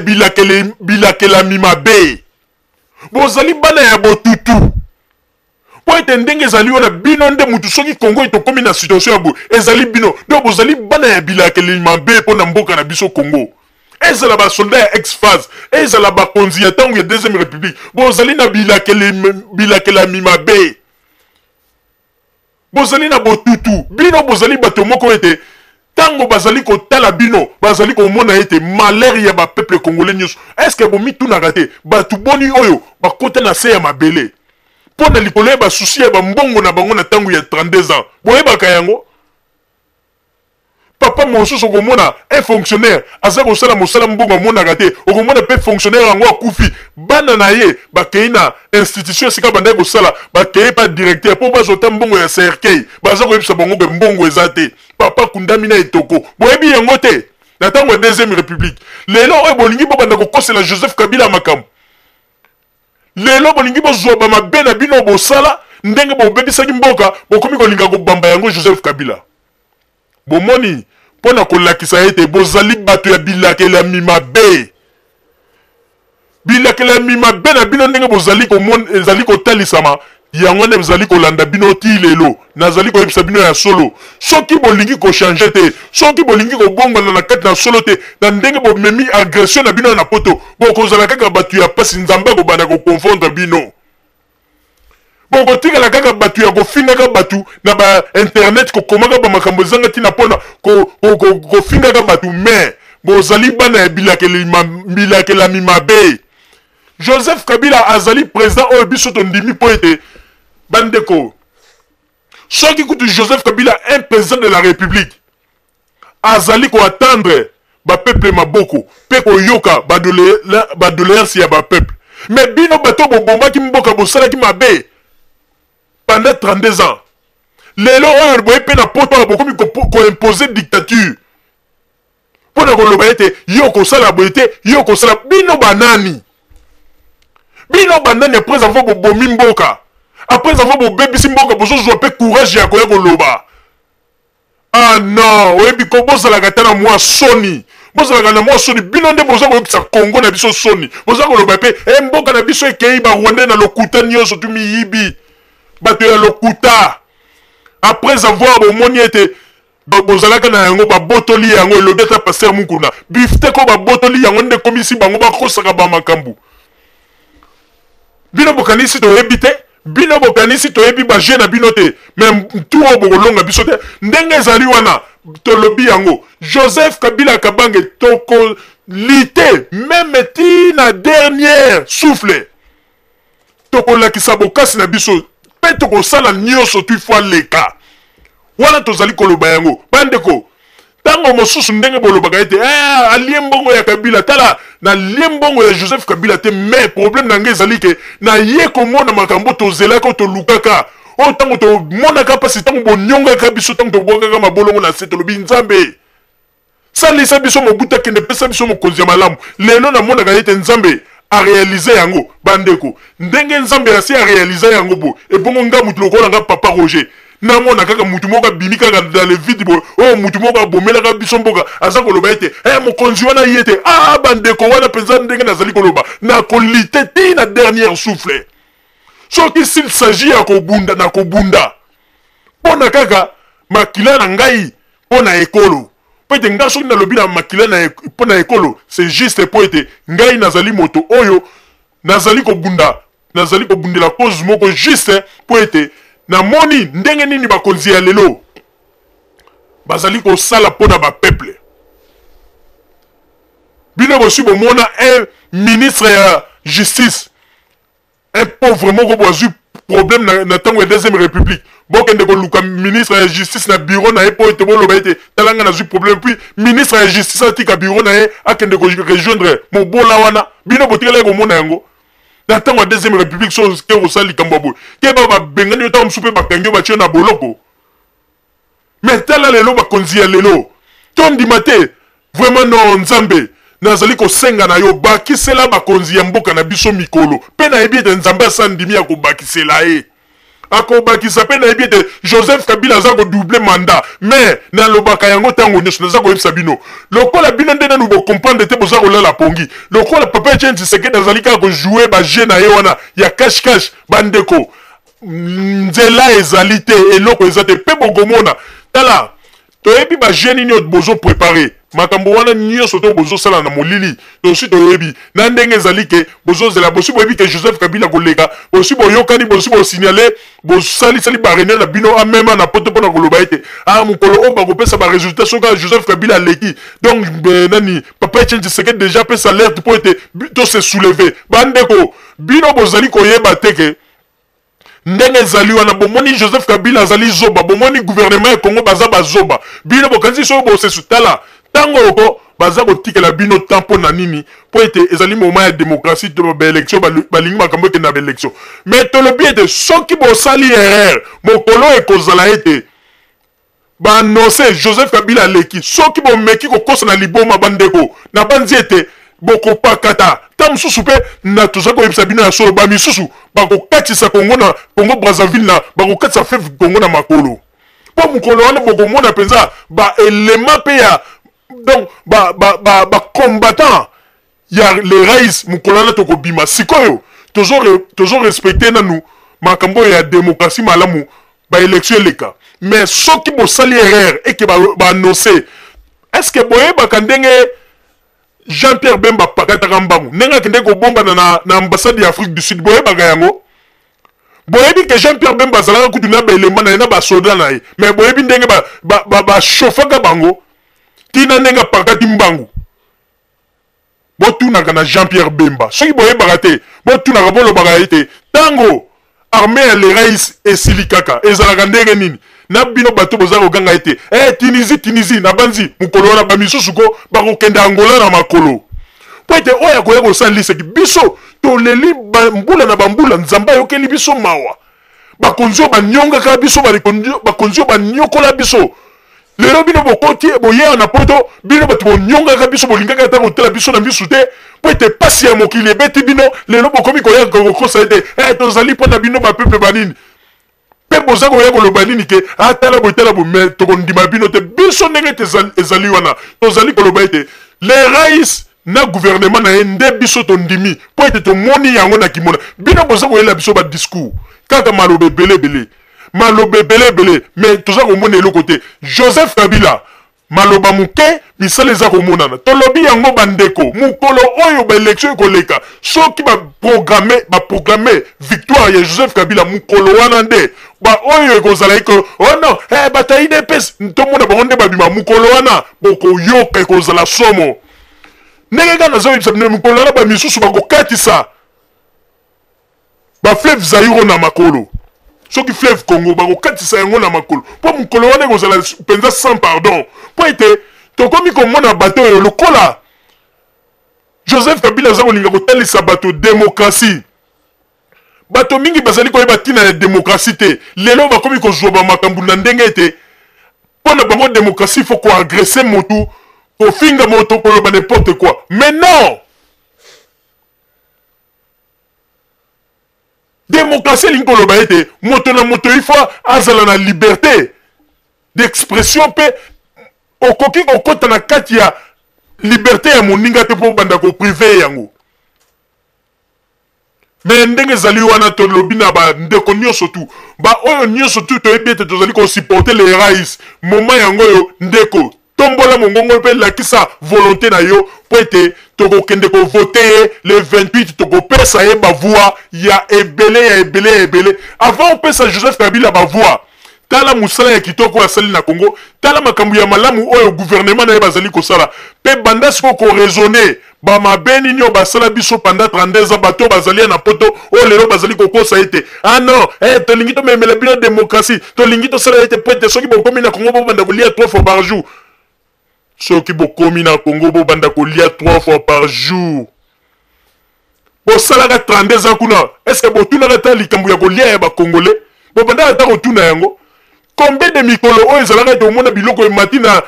bilakelami mabe, bozali bana ya botutu, mpo ete ndenge ezali wana bino nde mutu soki Congo etokomi na situation ya boye ezali bino. Donc bozali bana ya bilakeli mabe mpo na mboka na biso Congo. Ezala ba soldat ya ex-phase, ezala bakonzi ya ntango ya deuxième république, bozali na bilakelami mabe, bozali na botutu. Bino bozali bato moko ete ntango bazali kotala bino bazali komona ete malheur ya ba peuple congolais nyonso. Est-ce que bomitunaka te bato boni oyo bakota na se ya mabele mpo na likolo ya basusi ya bambongo na bango na ntango ya 32 ans? Boyebaka yango? Papa mosusu okomona un fonctionnaire aza kosala mosala, mbongo amonaka te. Okomona pe fonctionnaire yango akufi, bana na ye bakei na institution esika bandaki kosala, bakei pa directeur mpo bazwa ata mbongo ya cercueil, baza koyebisa bango ke mbongo eza te. Papa kundami na etoko, boyebi yango te na ntango ya deuxième république. Lelo oyo bolingi bobanda kokosela Joseph Kabila makambo, lelo bolingi bozwa ba mabe na bino bosala ndenge bobebisaki mboka, bokomi kolinga kobamba yango Joseph Kabila. Bomoni, mpo na kolakisa ete bozali bato ya bilakelami mabe. Bilakelami mabe na bino ndenge bozali komona ezali kotalisama, yango wana ezali kolanda bino tii lelo. Nazali koyebisa bino ya solo, soki bolingi kochanger te, soki bolingi kobongwana na kati na solo te, na ndenge bomemi agression na bino na poto, bokozala kaka bato ya pasi. Nzambe akobanda koconfondre bino. Bokotikala kaka bato ya kofingaka bato na ba internet, kokomaka ba makambo ezanga ntina mpona kofingaka bato, mais bozali bana ya bilakelami mabe. Joseph Kabila azali président oyo biso tondimi mpo ete bandeko, soki kutu Joseph Kabila un président de la République azali koattendre ba peuple maboko mpe koyoka ba doléance ya ba peuple, mais bino bato bobomaki mboka, bosalaki mabe pendant 32 ans, lelo oyo boye mpe na poto awa bokomi koimpose dictature mpo na koloba ete yo okosala boye te, yo okosala. Bino banani? Bino banani? Après avoir bobomi mboka, après avoir bobebisi mboka, bozozwa mpe courage ya koya koloba. Ah non, oyebi ko bozalaka ata na mwa soni, bozalaka na mwa soni. Bino nde boza koyokisa Congo na biso soni. Boza koloba mpe e mboka na biso ekei ba Rwandais na lokuta nyonso tu miyibi, bato ya lokuta. Après avoir bomoni ete bozalaka na yango, babotoli yango, elobi ata pasteur Mukuna, bifteko babotoli yango nde ekomisi bango bakosaka ba makambo. Bino bokanisi toyebi te, bino bokanisi toyebi ba jeu na bino te, mais ntu oyo bokolonga biso te. Ndenge ezali wana tolobi yango, Joseph Kabila Kabange toko lutter meme ti na dernière souffle, tokolakisa bokasi na biso mpe tokosala nyonso tu faut aleka wana. Tozali koloba yango bandeko, ntango mosusu ndenge bolobaka ete eh, alie mbongo ya Kabila. Tala, nalie mbongo ya Joseph Kabila te, mais problème na ngai ezali ke naye komona makambo tozelaka, tolukaka oyo ntango tomonaka mpasi, ntango bonyongaka biso, ntango tobwakaka mabolongo na se, tolobi Nzambe salisa biso, Mobutu akende, pesa biso mokonzi ya malamu. Lelo namonaka ete Nzambe arealize yango. Bandeko, ndenge Nzambe asi arealize yango bo, ebongo nga mutu lokola nga papa Roger Namona kaka mutu moko abimi kaka dans le vide boye, oyo mutu moko abomelaka biso mboka, aza koloba ete eh, mokonzi wana ye te. Ah, bandeko wana mpenza ndenge nazali koloba, nakolite ti na dernière souffle. Soki s'il s'agit ya kobunda, nakobunda mpo na kaka makila na ngai mpo na ekolo. Mpo ete ngai soki nalobi na makila na mpo na ekolo, c'est juste mpo ete ngai nazali moto oyo nazali kobunda, nazali kobundela cause moko juste, mpo ete namoni ndenge nini bakonzi ya lelo bazali kosala mpo na bapeuple. Bino bosi bomona un ministre ya justice, un pauvre moko bo azwi problème na ntango ya deuxième république, bokende koluka ministre ya justice na bureau na ye mpo ete boloba ete tala ngai nazwi problème, puis ministre ya justice atika bureau na ye akende ko rejoindre mobola wana. Bino botikalaki komona yango na ntango ya deuxième république? So ke kosala likambo ya boye te, ba babengani yo, ntango mosusu mpe bakangi yo, batie yo na boloko. Mais tala lelo bakonzi ya lelo, tondima te vraiment. Non, Nzambe, nazali kosenga na yo, bakisela bakonzi ya mboka na biso mikolo. Mpe nayebi ete Nzambe asa ndimi ya kobakisela ye, akobakisa. Mpe nayebi ete Joseph Kabila aza kodouble mandat. Mais nalobaka yango ntango nyonso, naza koyebisa bino, lokola bino nde nanu bocomprendre te, boza kolala pongi. Lokola papa Etienne Tshisekedi azali kaka kojoue baje na ye wana ya cash cash, bandeko, nzela ezali te, eloko eza te. Mpe bokomona, tala, toyebi baje nini oyo bozoprepare, makambo wana nyonso to bozosala na molili, tosi toyebi na ndenge ezali ke bozozela. Bosi boyebi ke Joseph Kabila koleka, bosi boyokani, bosi bosignale, bosalisali bareunion na bino amema na poto mpona koloba ete ah, mokolo oyo bakopesa baresultat soki Joseph Kabila aleki. Donc nani, papa Etienne Tshisekedi déjà apesa alerte mpo ete to se soulever. Bandeko, bino bozali koyeba te ke ndenge ezali wana. Bomoni Joseph Kabila azali zoba, bomoni gouvernement ya Congo baza bazoba. Bino bokanisi soki bosesu, tala ntango oko baza kotikela bino temps. Mpo na nini? Mpo ete ezali moment ya démocratie to baélection, balingi makambo ekende na baélection. Mais tolobi ete soki bosali erreur, mokolo ekozala ete baannonce Joseph Kabila aleki, soki bomeki kokosa na liboma, bandeko, nabanzi ete bokopakata. Ta mosusu mpe na tozali koyebisa bino ya solo, bamisusu bakokatisa Kongo na Congo Brazzaville, na bakokatisa fleuve Congo na makolo, mpo mokolo wana bokomona mpenza baelema mpe ya donc bacombattant ba, ba, ba ya le rais. Mokolo wana tokobima. Sikoyo tozo respecte nanu makambo oyo ya démocratie malamu, baélection eleka. Mais soki bosali erreur eke baannonce ba est ce que boyebaka ndenge Jean-Pierre Bemba pakataka mbangu, ndenge akendeki kobombana na ambassade ya Afrique du Sud? Boyebaka yango? Boyebi ke Jean-Pierre Bemba azalaka kutu na baelema na ye, na basoda na ye, mais boyebi ndenge bashofaka ba, ba bango ntina ndenge apakati mbangu? Botunaka na Jean-Pierre Bemba soki boyebaka te. Botunaka, bolobaka ete ntango armée ya lerais esili kaka, ezalaka ndenge nini na bino bato boza koganga ete eh, Tunisie, Tunisie? Nabanzi mokolo wana bamisusu ko bakokende Angola na makolo, mpo ete oyo akoya kosala liseki. Biso toleli mbula na bambula, Nzambe ayokeli biso mawa. Bakonzi oyo banyongaka biso, bakonzi oyo banyokola biso, lelo bino bokoti boyeya na poto. Bino bato bonyongaka biso, bolingaka ata kotala biso na misu te, mpo ete pasi ya mokili ebeti bino. Lelo bokomi koya kokosa ete eh, tozali mpo na bino bapepe banini, mpe boza koya koloba nini ke atala boye, tala boye. Me tokondima bino te. Biso ndenge ete ezali wana, tozali koloba ete le rais na gouvernement na ye nde biso tondimi, mpo ete tomoni yango na kimona. Bino boza koyela biso badiscours kaka maloba ebele ebele, maloba ebele ebele, me toza komona eloko te. Joseph Kabila maloba moke, misala eza komonana. Tolobi yango, bandeko, mokolo oyo baélection ekoleka, soki baprograme baproclame victoire ya Joseph Kabila, mokolo wana nde baoyo ekozala eko oh non, eh, bato ya UDPS tomona bango nde babima. Mokolo wana bokoyoka, ekozala somo. Ndenge kaka nazoyebisa bino, mokolo wana bamisusu bakokatisa bafleuve Zairo na makolo, soki fleuve Congo bakokatisa yango na makolo, mpo mokolo wana ekozala mpenza sans pardon, mpo ete tokomi komona bato oyo lokola Joseph Kabila aza kolinga kotalisa bato demokrasie. Bato mingi bazali koyeba ntina ya demokrasie te. Lelo bakomi kozwa bamakambo na ndenge ete mpo na bango demokrasie faut koagresse motu, kofinga moto, koloba n'importe quoi. Mais non. Démocratie elingi koloba ete moto na moto il faut azala na liberté d'expression mpe okoki kokota na kati ya liberté ya moninga te mpo obanda koprive yango. Me ndenge ezali wana, tolobi na bandeko nyonso tu, baoyo nyonso tu toyebi ete tozali kosupporte le rais, moma yango oyo, ndeko, tombola mongongo mpe lakisa volonté na yo mpo ete tokokende kovote ye le 28. Tokopesa ye bavoi ya ebele, ya ebele, ya ebele. Avant opesa Joseph Kabila bavoi, tala mosala ya kitoko oyo asali na Congo, tala makambo ya malamu oyo gouvernement na ye bazali kosala, mpe banda sikoyo koraisonne bamabe nini oyo basala biso pendant 32 ans. Bato oyo bazali ya na poto oyo lelo bazali kokosa ete ah non, tolingi tomemela bino démocratie, tolingi tosala ete po ete soki bokomi na Congo bobanda kolia 3 fois par jour. Soki bokomi na Congo bobanda kolia 3 fois par jour, bosalaka 32 ans kuna, est ce que botunaka ata likambo ya kolia ya Bacongolais? Bobandaka ata kotuna yango? Combien de mikolo oyo ezalaka ete omona biloko emati na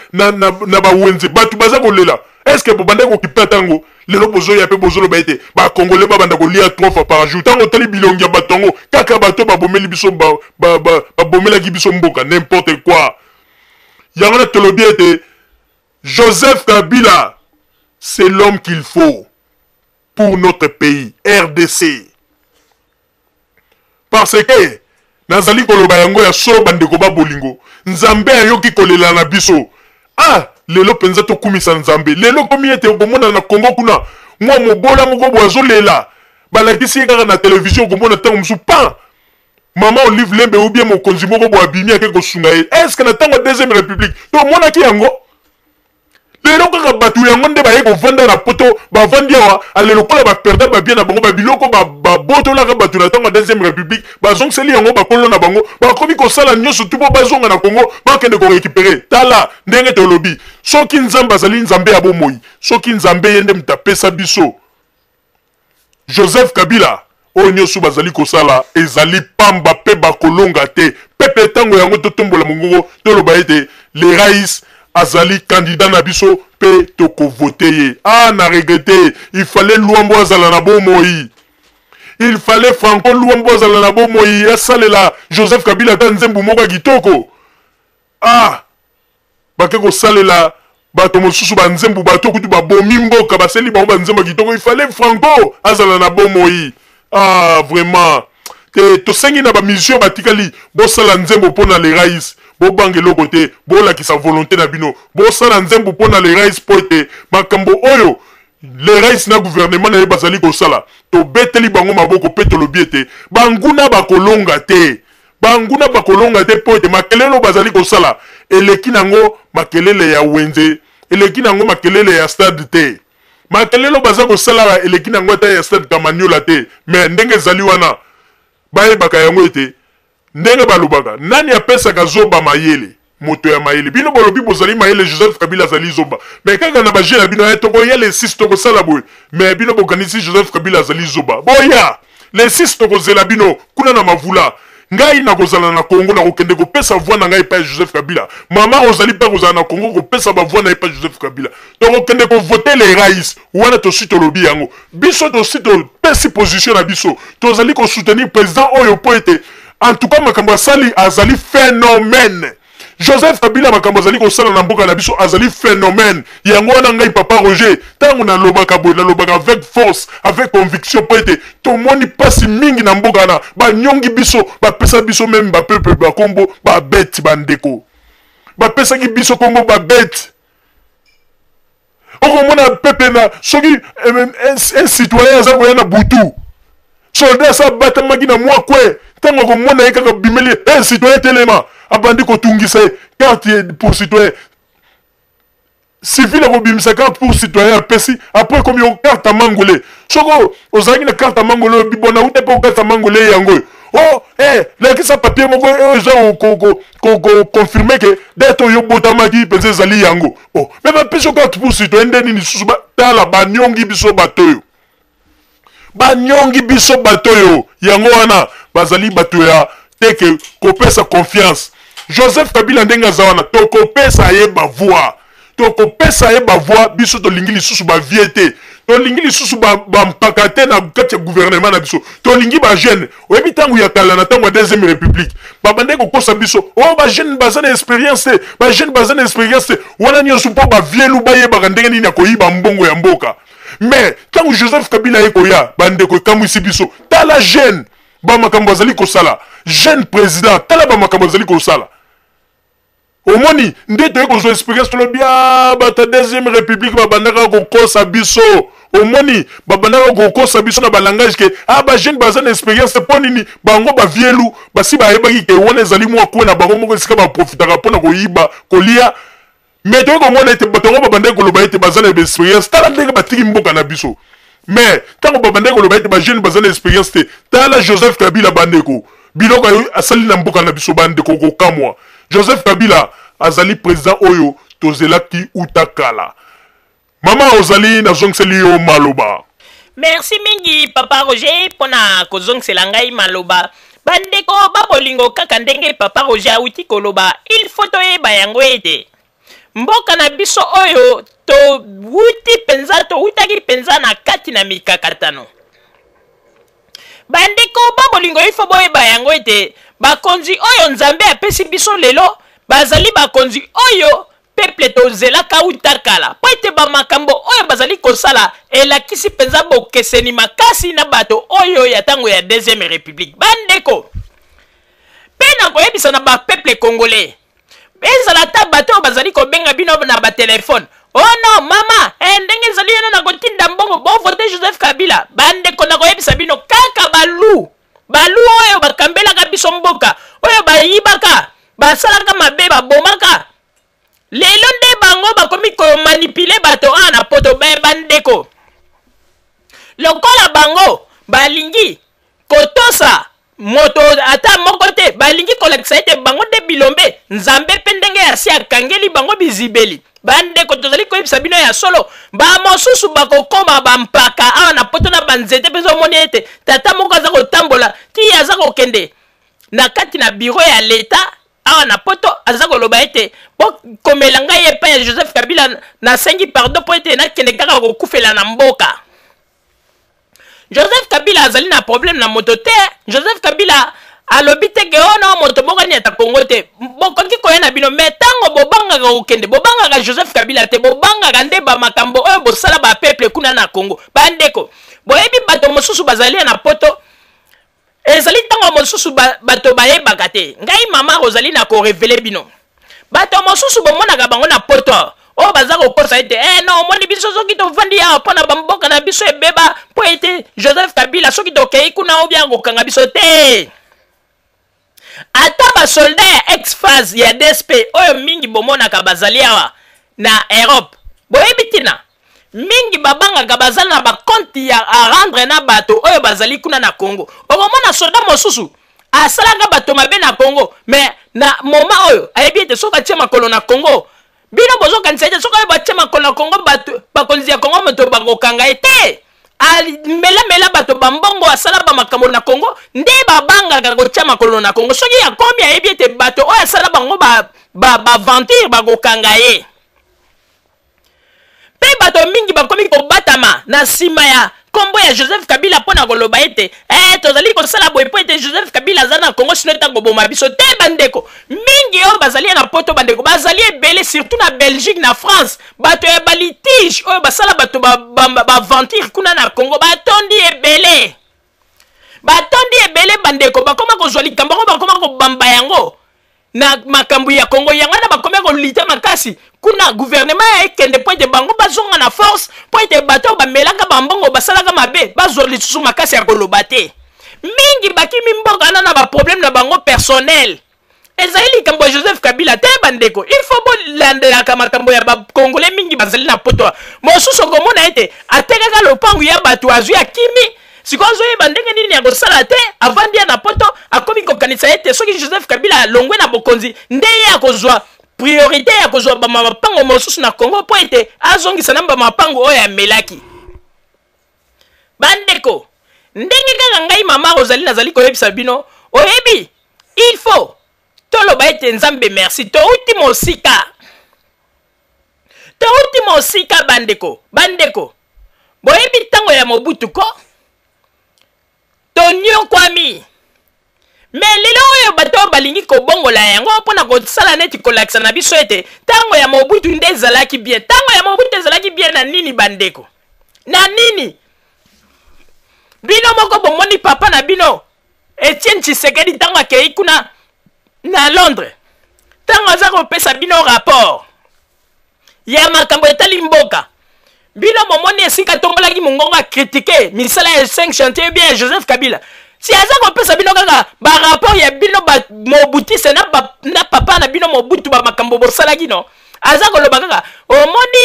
bawenze, bato baza kolela, est ce que bobandaki kokipe ata yango? Lelo bozoya mpe bozoloba ete Bacongolais babanda kolia 3 fois par jour. Ntango otali bilongi ya bato yango, kaka bato babomeli biso, babomelaki biso mboka. N'importe quoi! Yango na tolobi ete Joseph Kabila, c'est l'homme qu'il faut pour notre pays RDC, parce que nazali koloba yango ya solo, bandeko ba bolingo, Nzambe ayoki kolela na biso. Ah, lelo mpenza tokumisa Nzambe. Lelo komi ete okomona na Kongo kuna mwa mobola moko boye azolela, balakisi ye kaka na televizio, okomona ntango mosusu pan mama Olive Lembe ou bien mokonzi moko boye abimi, ake kosunga ye. Est ce que na ntango ya deuxième république tomonaki yango? Lelo kaka bato yango nde baye kovanda na poto, bavandi awa ale lokola baperda babia na bango, babiloko babotolaka bato na ntango ya deuxième république, bazongiseli yango bakolo na bango, bakomi kosala nyonso tu mpo bazonga na Kongo, bakende korécupere. Tala ndenge tolobi, soki Nzambe azali Nzambe ya bomoi, soki Nzambe ye nde moto apesa biso Joseph Kabila, oyo nyonso bazali kosala ezali pamba mpe bakolonga te. Pepe, ntango yango totombola mongongo, toloba ete le rais azali candidat na biso mpe tokovote ye. Ah, na regrete, il fallait Luambo azala na bomoi, il fallait Franco Luambo azala na bomoi, asalela Joseph Kabila ata nzembo moko ya kitoko. Ah, bake kosalela bato mosusu banzembo, bato kutu babomi mboka, basali bango banzembo ya kitoko. Il fallait Franco azala na bomoi. Ah, vraiment te. Tosengi na bamusicien batikali, bosala nzembo mpo na le rais, bobanga eloko te, bolakisa volonté na bino, bosala nzembo mpo na le rais, mpo ete makambo oyo le rais na gouvernement na ye bazali kosala, tobeteli bango maboko mpe tolobi ete banguna bakolonga te, banguna bakolonga te, mpo ete makelele oyo bazali kosala eleki nango makelele ya wenze, eleki nango makelele ya stade te. Makelele oyo baza kosala eleki nango ata ya stade Kamaniola te. Me ndenge ezali wana, bayebaka yango ete ndenge balobaka, nani apesaka zoba mayele? Moto ya mayele. Bino bolobi bozali mayele, Joseph Kabila azali zoba, me kaka na baje na bino ya tokoya le 6, tokosala boye, me bino bokanisi Joseph Kabila azali zoba. Boya le 6, tokozela bino kuna na Mavula. Ngai nakozala na Kongo, nakokende kopesa voi na ngai epai ya Joseph Kabila. Mama ozali mpe kozala na Kongo, kopesa bavoi na ye epai Joseph Kabila. Tokokende kovote le rais wana. Tosi tolobi yango, biso tosi topesi position na biso, tozali kosoutenir président oyo mpo ete en tout cas makambo asali azali phénomène. Joseph Kabila, makambo azali kosala na mboka na biso azali phénomène. Yango wana ngai papa Roger, ntango nalobaka boye, nalobaka avec force, avec conviction, mpo ete tomoni mpasi mingi na mboka wana. Banyongi biso, bapesa biso meme bapeuple bakombo babete. Bandeko, bapesaki biso kombo babete. Okomona peuple na soki un citoyen aza koya na butu, soldat asa abatamaki na mwa kwe, ntango akomona ye kaka bimeli ye, citoyen telema, abandi kotungisa ye. Carte pour citoyen civil, akobimisa carte pour citoyen, apesi. Après ekomi yo carte ya mangole. Soki ozalaki na carte ya mangole, oyo bona uta mpe carte ya mangole yango oyo, oh, lakisa papier moko oyo eza koconfirme ke date oyo obotamaki mpenza ezali yango. Oh, me bapesi yo carte pour citoyen nde nini lisusu? Tala, banyongi biso bato oyo, banyongi biso bato oyo. Yango wana bazali bato ya teke kopesa confiance. Joseph Kabila ndenge aza wana, tokopesa ye bavoi. Tokopesa ye bavoix. Biso tolingi lisusu bavieux te, tolingi lisusu bampaka ba te na kati ya gouvernement na biso. Tolingi bajeune. Oyebi, ntango ya kala, na ntango ya Deuxième République, babandaki kokosa biso: "O oh, bajeune baza na expérience te, bajeune baza na expérience te." Wana nyonso mpo bavieux bayebaka ndenge nini ya koyiba mbongo ya mboka. Mais ntango Joseph Kabila ye koya, bandeko, ekamwisi biso. Tala jeune, bamakambo azali kosala. Jeune président, tala bamakambo azali kosala. Omoni nde toye kozwa expérience, tolobi: "A, bato ya Deuxième République babandaka kokosa biso." Omoni, babandaka kokosa biso na balangage ke a bajeune baza na expérience. Mpo nini? Bango bavieux basi bayebaki ke wana ezali mwa kwe na bango moko, esika baprofitaka mpona koyiba, kolia. Mais toye komona ete bato yango babandaki koloba ete baza na expérience, tala ndenge batiki mboka na biso. Mais ntango babandaki koloba ete bajeune baza na expérience te, tala Joseph Kabila, bandeko, biloko asali na mboka na biso. Bandeko, kokamwa. Joseph Kabila azali président oyo tozelaki uta kala. Mama, ozali, nazongiseli yo maloba. Merci mingi, papa Roger, mpona kozongisela ngai maloba. Bandeko babolingo, kaka ndenge papa Roger awuti koloba, il faut toyeba yango ete mboka na biso oyo towuti mpenza, towutaki mpenza na kati na mikakatano. Bandeko babolingo, il faut boyeba yango ete bakonzi oyo Nzambe apesi biso lelo bazali bakonzi oyo peuple tozelaka uta kala, mpo ete bamakambo oyo bazali kosala elakisi mpenza bokeseni makasi na bato oyo ya ntango ya Deuxième République. Bandeko, mpe na koyebisa na bapeuple congolais, ezala ata bato oyo bazali kobenga bino na batelefone: "Oh non, mama, ndenge ezali yano na kotinda mbongo, bovote Joseph Kabila." Bandeko, na koyebisa bino kaka balu balu oyo bakambelaka biso mboka, oyo bayibaka, basalaka mabe, babomaka, lelo nde bango bakomi komanipuler bato awa na Poto. Bandeko, lokola bango balingi kotosa moto ata moko te, balingi kolakisa ete bango nde bilombe. Nzambe mpe ndenge asi akangeli bango bizibeli. Bandeko, tozali koyebisa bino ya solo, bamosusu bakokoma bampaka awa na Poto na banzete. Mpe omoni ete tata moko aza kotambola ti aza kokende na kati na bureau ya leta awa na Poto, aza koloba ete: "Bokomela ngai epai ya Joseph Kabila, nasengi pardon mpo ete nakende kaka kokufela na mboka." Joseph Kabila azali na problème na moto te. Joseph Kabila alobi te ke oyo moto moko aniata Kongo te. Bokoki koya na bino, mais ntango bobangaka kokende, bobangaka Joseph Kabila te, bobangaka nde bamakambo oyo bosala bapeuple kuna na Kongo. Bandeko, boyebi, bato mosusu bazali na Poto, ezali ntango mosusu bato bayebaka te. Ngai mama ozali na korévéler bino, bato mosusu bomonaka bango na Poto oyo baza kokosa ete non, omoni, biso soki tovandi awa mpo na bamboka na biso ebeba, mpo ete Joseph Kabila soki tokei kuna obia kokanga biso te. Ata basoldat ya ex-FAZ, ya DSP, oyo mingi bomonaka bazali awa na Europe, boyebi ntina mingi babangaka? Baza na bacompte ya à rendre na bato oyo bazali kuna na Congo. Okomona soldat mosusu asalaka bato mabe na Congo, mais na moment oyo ayebi ete soki atie makolo na Congo, bino bozokanisa ete soki oyo batie makolo na Congo, bato bakonzi ya Congo moto bakokanga ye te. Amelamela bato bambongo, asala bamakambo na Congo, nde babangaka kotia makolo na Congo. Soki akomi, ayebi ete bato oyo asala bango baventure ba, bakokanga ye. Mpe bato mingi bakomi kobatama na nsima ya nkombo ya Joseph Kabila mpo na koloba ete tozali kosala boye mpo ete Joseph Kabila aza na Kongo, sinon ntango boma biso te. Bandeko mingi oyo bazali na Poto, bandeko bazali ebele, surtout na Belgique, na France, bato ya balitige oyo basala bato baventure ba, ba kuna na Congo batondi ebele, batondi ebele. Bandeko, bakoma kozwa likambo yango, bakoma kobamba yango na makambo ya Kongo. Yango wana bakomi kolutter makasi kuna gouvernement ya ekende, mpo ete bango bazonga na force, mpo ete bato oyo bamelaka bambongo, basalaka mabe, bazwa lisusu makasi ya koloba te. Mingi bakimi mboka wana na baproblème na bango personnel, ezali likambo ya Joseph Kabila te. Bandeko, il faut bolandelaka makambo ya bakongole mingi bazali na Poto. Mosusu okomona ete atekaka lopangu ya bato, azwi, akimi. Sikoyo azoyeba ndenge nini ya kosala te, avandi ya na Poto, akomi kokanisa ete soki Joseph Kabila alongwe na bokonzi, nde ye akozwa priorité ya kozwa bamapango mosusu na Congo, mpo ete azongisa na bamapango oyo amelaki. Bandeko, ndenge kaka ngai mama ozali nazali koyebisa bino, oyebi, il faut toloba ete Nzambe merci, touti mosika. Touti mosika bandeko, bandeko. Boyebi ntango ya Mobutu ko? Tonyokwami. Me lelo oyo bato oyo balingi kobongola yango mpo na kosala neti kolakisa na biso ete ntango ya Mobutu nde ezalaki bien. Ntango ya Mobutu ezalaki bien na nini bandeko? Na nini? Bino moko bomoni papa na bino Etienne Tshisekedi ntango akei kuna na Londres, ntango aza kopesa bino rapport ya makambo etali mboka, bino bomoni esika atombolaki mongongo akritike misala ya 5 chantier bien ya Joseph Kabila. Si aza kopesa bino kaka barapport ya bino bamobutiste na, ba, na papa na bino Mobutu, bamakambo bosalaki no, aza koloba kaka omoni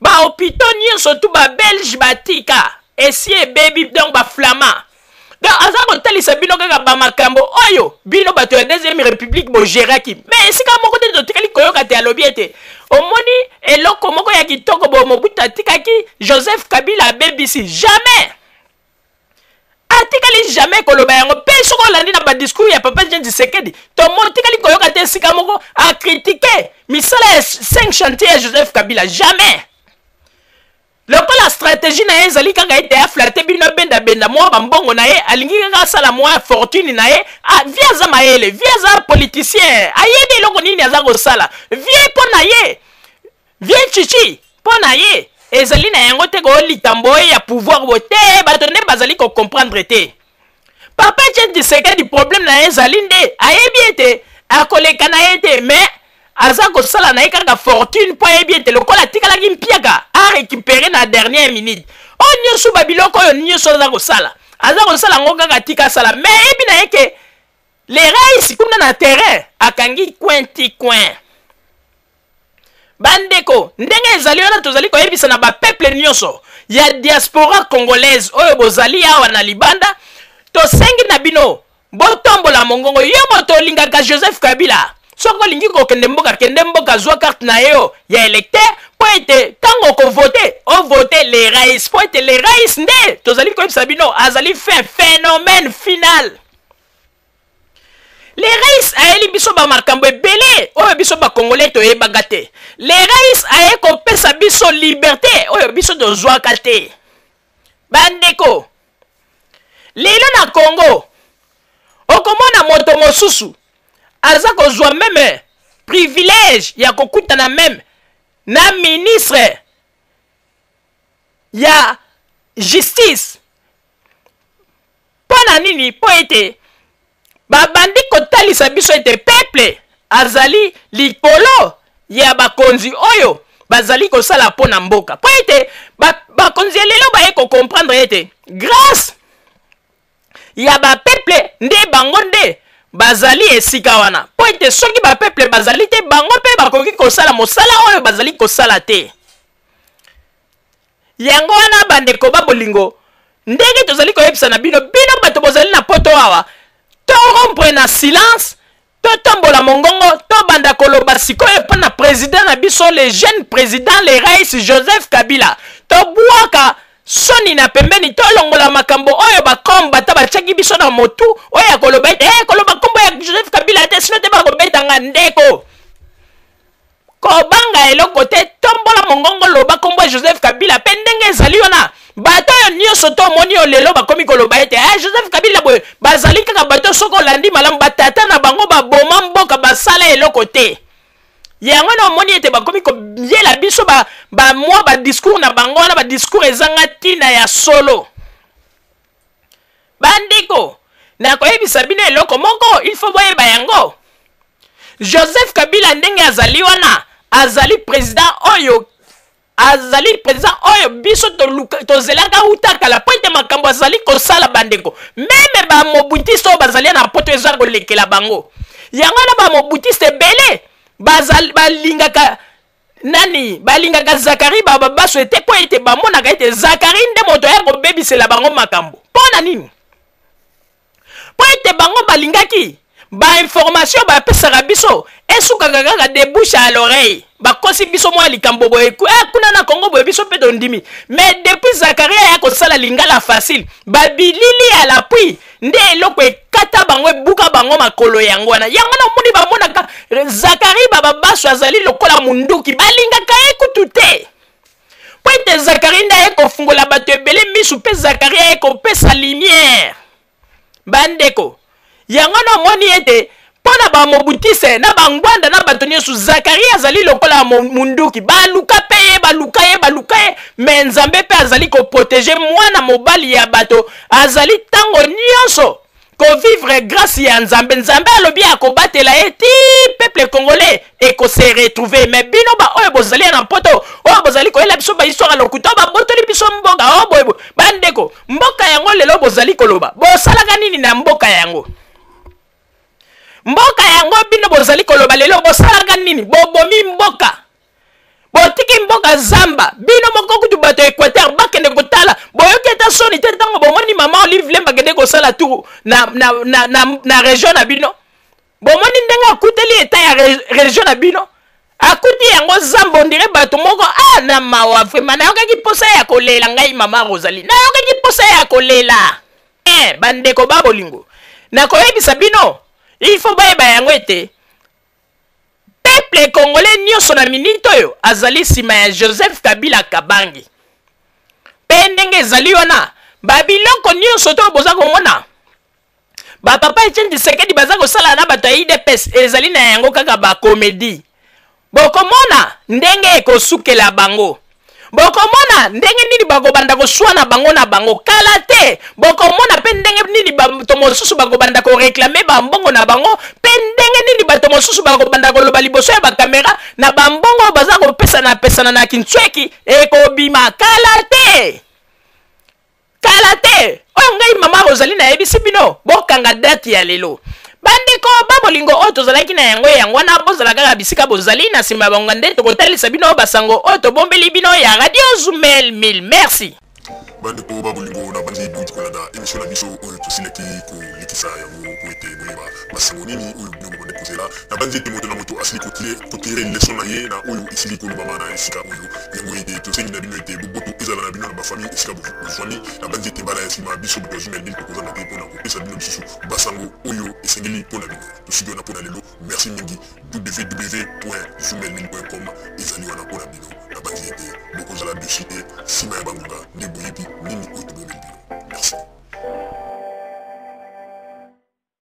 ba hôpitaux nyonso tu ba belge batika esi ebebi, donc ba flamand. Donc aza kotalisa bino kaka bamakambo oyo bino bato ya deuxième république bogeraki. Mais esika moko te totikali koyoka te alobi ete omoni eloko moko ya kitoko bo Mobutu atikaki, Joseph Kabila abebisi. Jamais atikali jamais koloba yango. Mpe soki olandi na badiscours ya papa Jean Tshisekedi, tomotikali koyoka te esika moko akritike misala ya 5 chantier ya Joseph Kabila. Jamais. Lokola stratégie na ye ezali kaka ete aflate bino, abendabenda mwa bambongo na ye, alingi kaka asala mwa fortune na ye. Ah, vie aza mayele, vie aza politicien, ayebi eloko nini aza kosala. Vie mpo na ye, vie chichi mpo na ye ezali na yango te koyo likambo oyo ya pouvoir bo te. Bato nde bazali kocomprendre te. Papa Etienne Tshisekedi, problème na ye ezali nde ayebi ete akoleka na ye te, mais aza kosala na ye kaka fortune mpo ayebi ete lokola atikalaki mpiaka arécupere na dernière minute. Oyo nyonso babiloko oyo nyonso aza kosala, aza kosala yango kaka atika asala, mais ayebi na ye ke le rais kuna na terrain akangi coin ti coin. Bandeko, ndenge ezali wana, tozali koyebisa na bapeuple nyonso ya diaspora congolaise oyo bozali awa na libanda, tosengi na bino botombola mongongo. Yo moto olingaka Joseph Kabila, soki olingi kokende mboka, kende mboka, zwa carte na yo ya électeur mpo ete ntango okovote, ovote le rais, mpo ete le rais nde tozali koyebisa bino azali fin phénomène final. Le rais ayeli biso bamakambo ebele oyo biso bakongole toyebaka te. Le rais aye kopesa biso liberté oyo biso tozwaka te. Bandeko, lelo na Congo okomona moto mosusu aza kozwa meme privilège ya kokutana meme na ministre ya justice. Mpo na nini? Mpo ete babandi kotalisa biso ete peuple azali likolo ya bakonzi oyo bazali kosala mpo na mboka. Mpo ete bakonzi ya lelo baye kocomprendre ete grâce ya bapeuple nde bango nde bazali esika wana, mpo ete soki bapeuple bazali te, bango mpe bakoki kosala mosala oyo bazali kosala te. Yango wana bandeko ba bolingo, ndenge tozali koyebisa na bino, bino bato bozali na poto awa, to rompre na silence, totombola mongongo, tobanda koloba sikoyo mpo na president na biso, le jeune président, le rais Joseph Kabila. Tobwaka soni na pembeni, tolongola makambo oyo bakombata batiaki biso na motu oyo ya koloba ete hey, koloba nkombo ya Joseph Kabila te, sino te bakobetanga. Ndeko, kobanga eloko te, tombola mongongo, loba nkombo ya Joseph Kabila. Mpe ndenge ezali wana, bato oyo nyonso to omoni oyo lelo bakomi koloba ete eh, Joseph Kabila boye, bazali kaka bato, soki olandi malamu, batata na bango baboma mboka, basala eloko te. Yango wana omoni ete bakomi koyela biso bamwa ba badiscours na bango wana, badiscours ezanga ntina ya solo. Bandeko, nakoyebisa bino eloko moko, il faut boyeba yango. Joseph Kabila ndenge azali wana, azali president oyo, azali president oyo biso tozelaka uta kala, mpo ete makambo azali kosala, bandeko, meme bamobutiste oyo bazali na poto eza kolekela bango. Yango wana bamobutiste ebele balingaka nani, balingaka Zakari bababaso ete, mpo ete bamonaka ete Zakari nde moto aya kobebisela bango makambo. Mpo na nini? Mpo ete bango balingaki bainformation bapesaka biso esukaka kaka de bouche à l'oreille. Bakosi biso mwa likambo boye eh, kuna na Congo boye, biso mpe tondimi. Mais depuis Zakaria aya kosala lingala facile, babilili ya l'appui nde eloko ekata bango, ebuka bango makolo. Yango wana, yango na omoni bamonaka Zakari Bababaso azali lokola munduki, balingaka ye kutu te, mpo ete Zakari nde aye kofungola bato ebele misu, mpe Zakari aye kopesa lumière. Bandeko, yango na omoni ete mpo na bamobutise na bangwanda na bato nyonso, Zakari azali lokola munduki. Baluka mpe ye, baluka ye, baluka ye, me Nzambe mpe azali koprotege mwana mobali ya bato. Azali ntango nyonso kovivre grâce ya Nzambe. Nzambe alobi akobatela ye ti peuple congolais ekose retrouver. Me bino baoyo bozali ya na Mpoto, oyo bozali koyela biso bahistoire ya lokuta, oyo babotoli biso mboka, oyo boyeboye, bandeko, mboka yango lelo bozali koloba, bosalaka nini na mboka yango? Mboka yango bino bozali koloba lelo, bosalaka nini? Bobomi mboka, botiki mboka zamba. Bino moko kutu bato ya Équateur bakende kotala, boyoki ata soni te ntango bomoni mama Olive Lemba akende kosala tour na région na bino? Bomoni ndenge akuteli eta ya région na bino, akuti yango zamba, ondire bato moko. Ah, na mawa vraiment, nayokaki mposa ya kolela. Ngai mama Rosalie nayokaki mposa ya kolela. Eh, bandeko ba bolingo, nakoyebisa bino, il faut bayeba yango ete peuple congolais nyonso na minute oyo azali nsima ya Joseph Kabila Kabangi. Mpe ndenge ezali wana, babiloko nyonso to boza komona bapapa Etienne Tshisekedi baza kosala na bato ya UDPS ezali na yango kaka bakomedi. Bokomona ndenge ekosukela bango, bokomona ndenge nini bakobanda koswana bango na bango kala te. Bokomona mpe ndenge nini bato mosusu bakobanda koreklame bambongo na bango, mpe ndenge nini bato mosusu bakobanda koloba liboso ya bakamera na bambongo oyo baza kopesana pesana na kintsweki. Ekobima kala te, kala te. Oyo ngai mama Rosalie nayebisi bino, bokanga date ya lelo. Bandeko ba bolingo, oyo tozalaki na yango yango wana. Bozala kaka bisika bozali, na nsima ya bango nde tokotalisa bino basango oyo tobombeli bino ya Radio Zumel 1000. Merci. Bandeko ba bolingo, na bandi bouti kolanda émission na biso oyo tosilaki kolekisa yango po ete boyeba basango nini oyo bino bobandi kozela. Na bandi ete moto na moto asili kotire leson na ye na oyo esili kolobama na esika oyo. Yango ete tosengi na bino ete boboto ezala na bino na bafamille esika bozwami. Na bandi ete mbala ya nsima, biso bato ya Zumel 1000 tokozanga te mpona kopesa bino lisusu basango oyo esengeli mpo na bino. Tosuki wana mpo na lelo. Merci mingi. www.zumel1000.com ezali wana mpo na bino. Nabanzi ete bokozala dessus te nsima ya bangonga nde boyebi.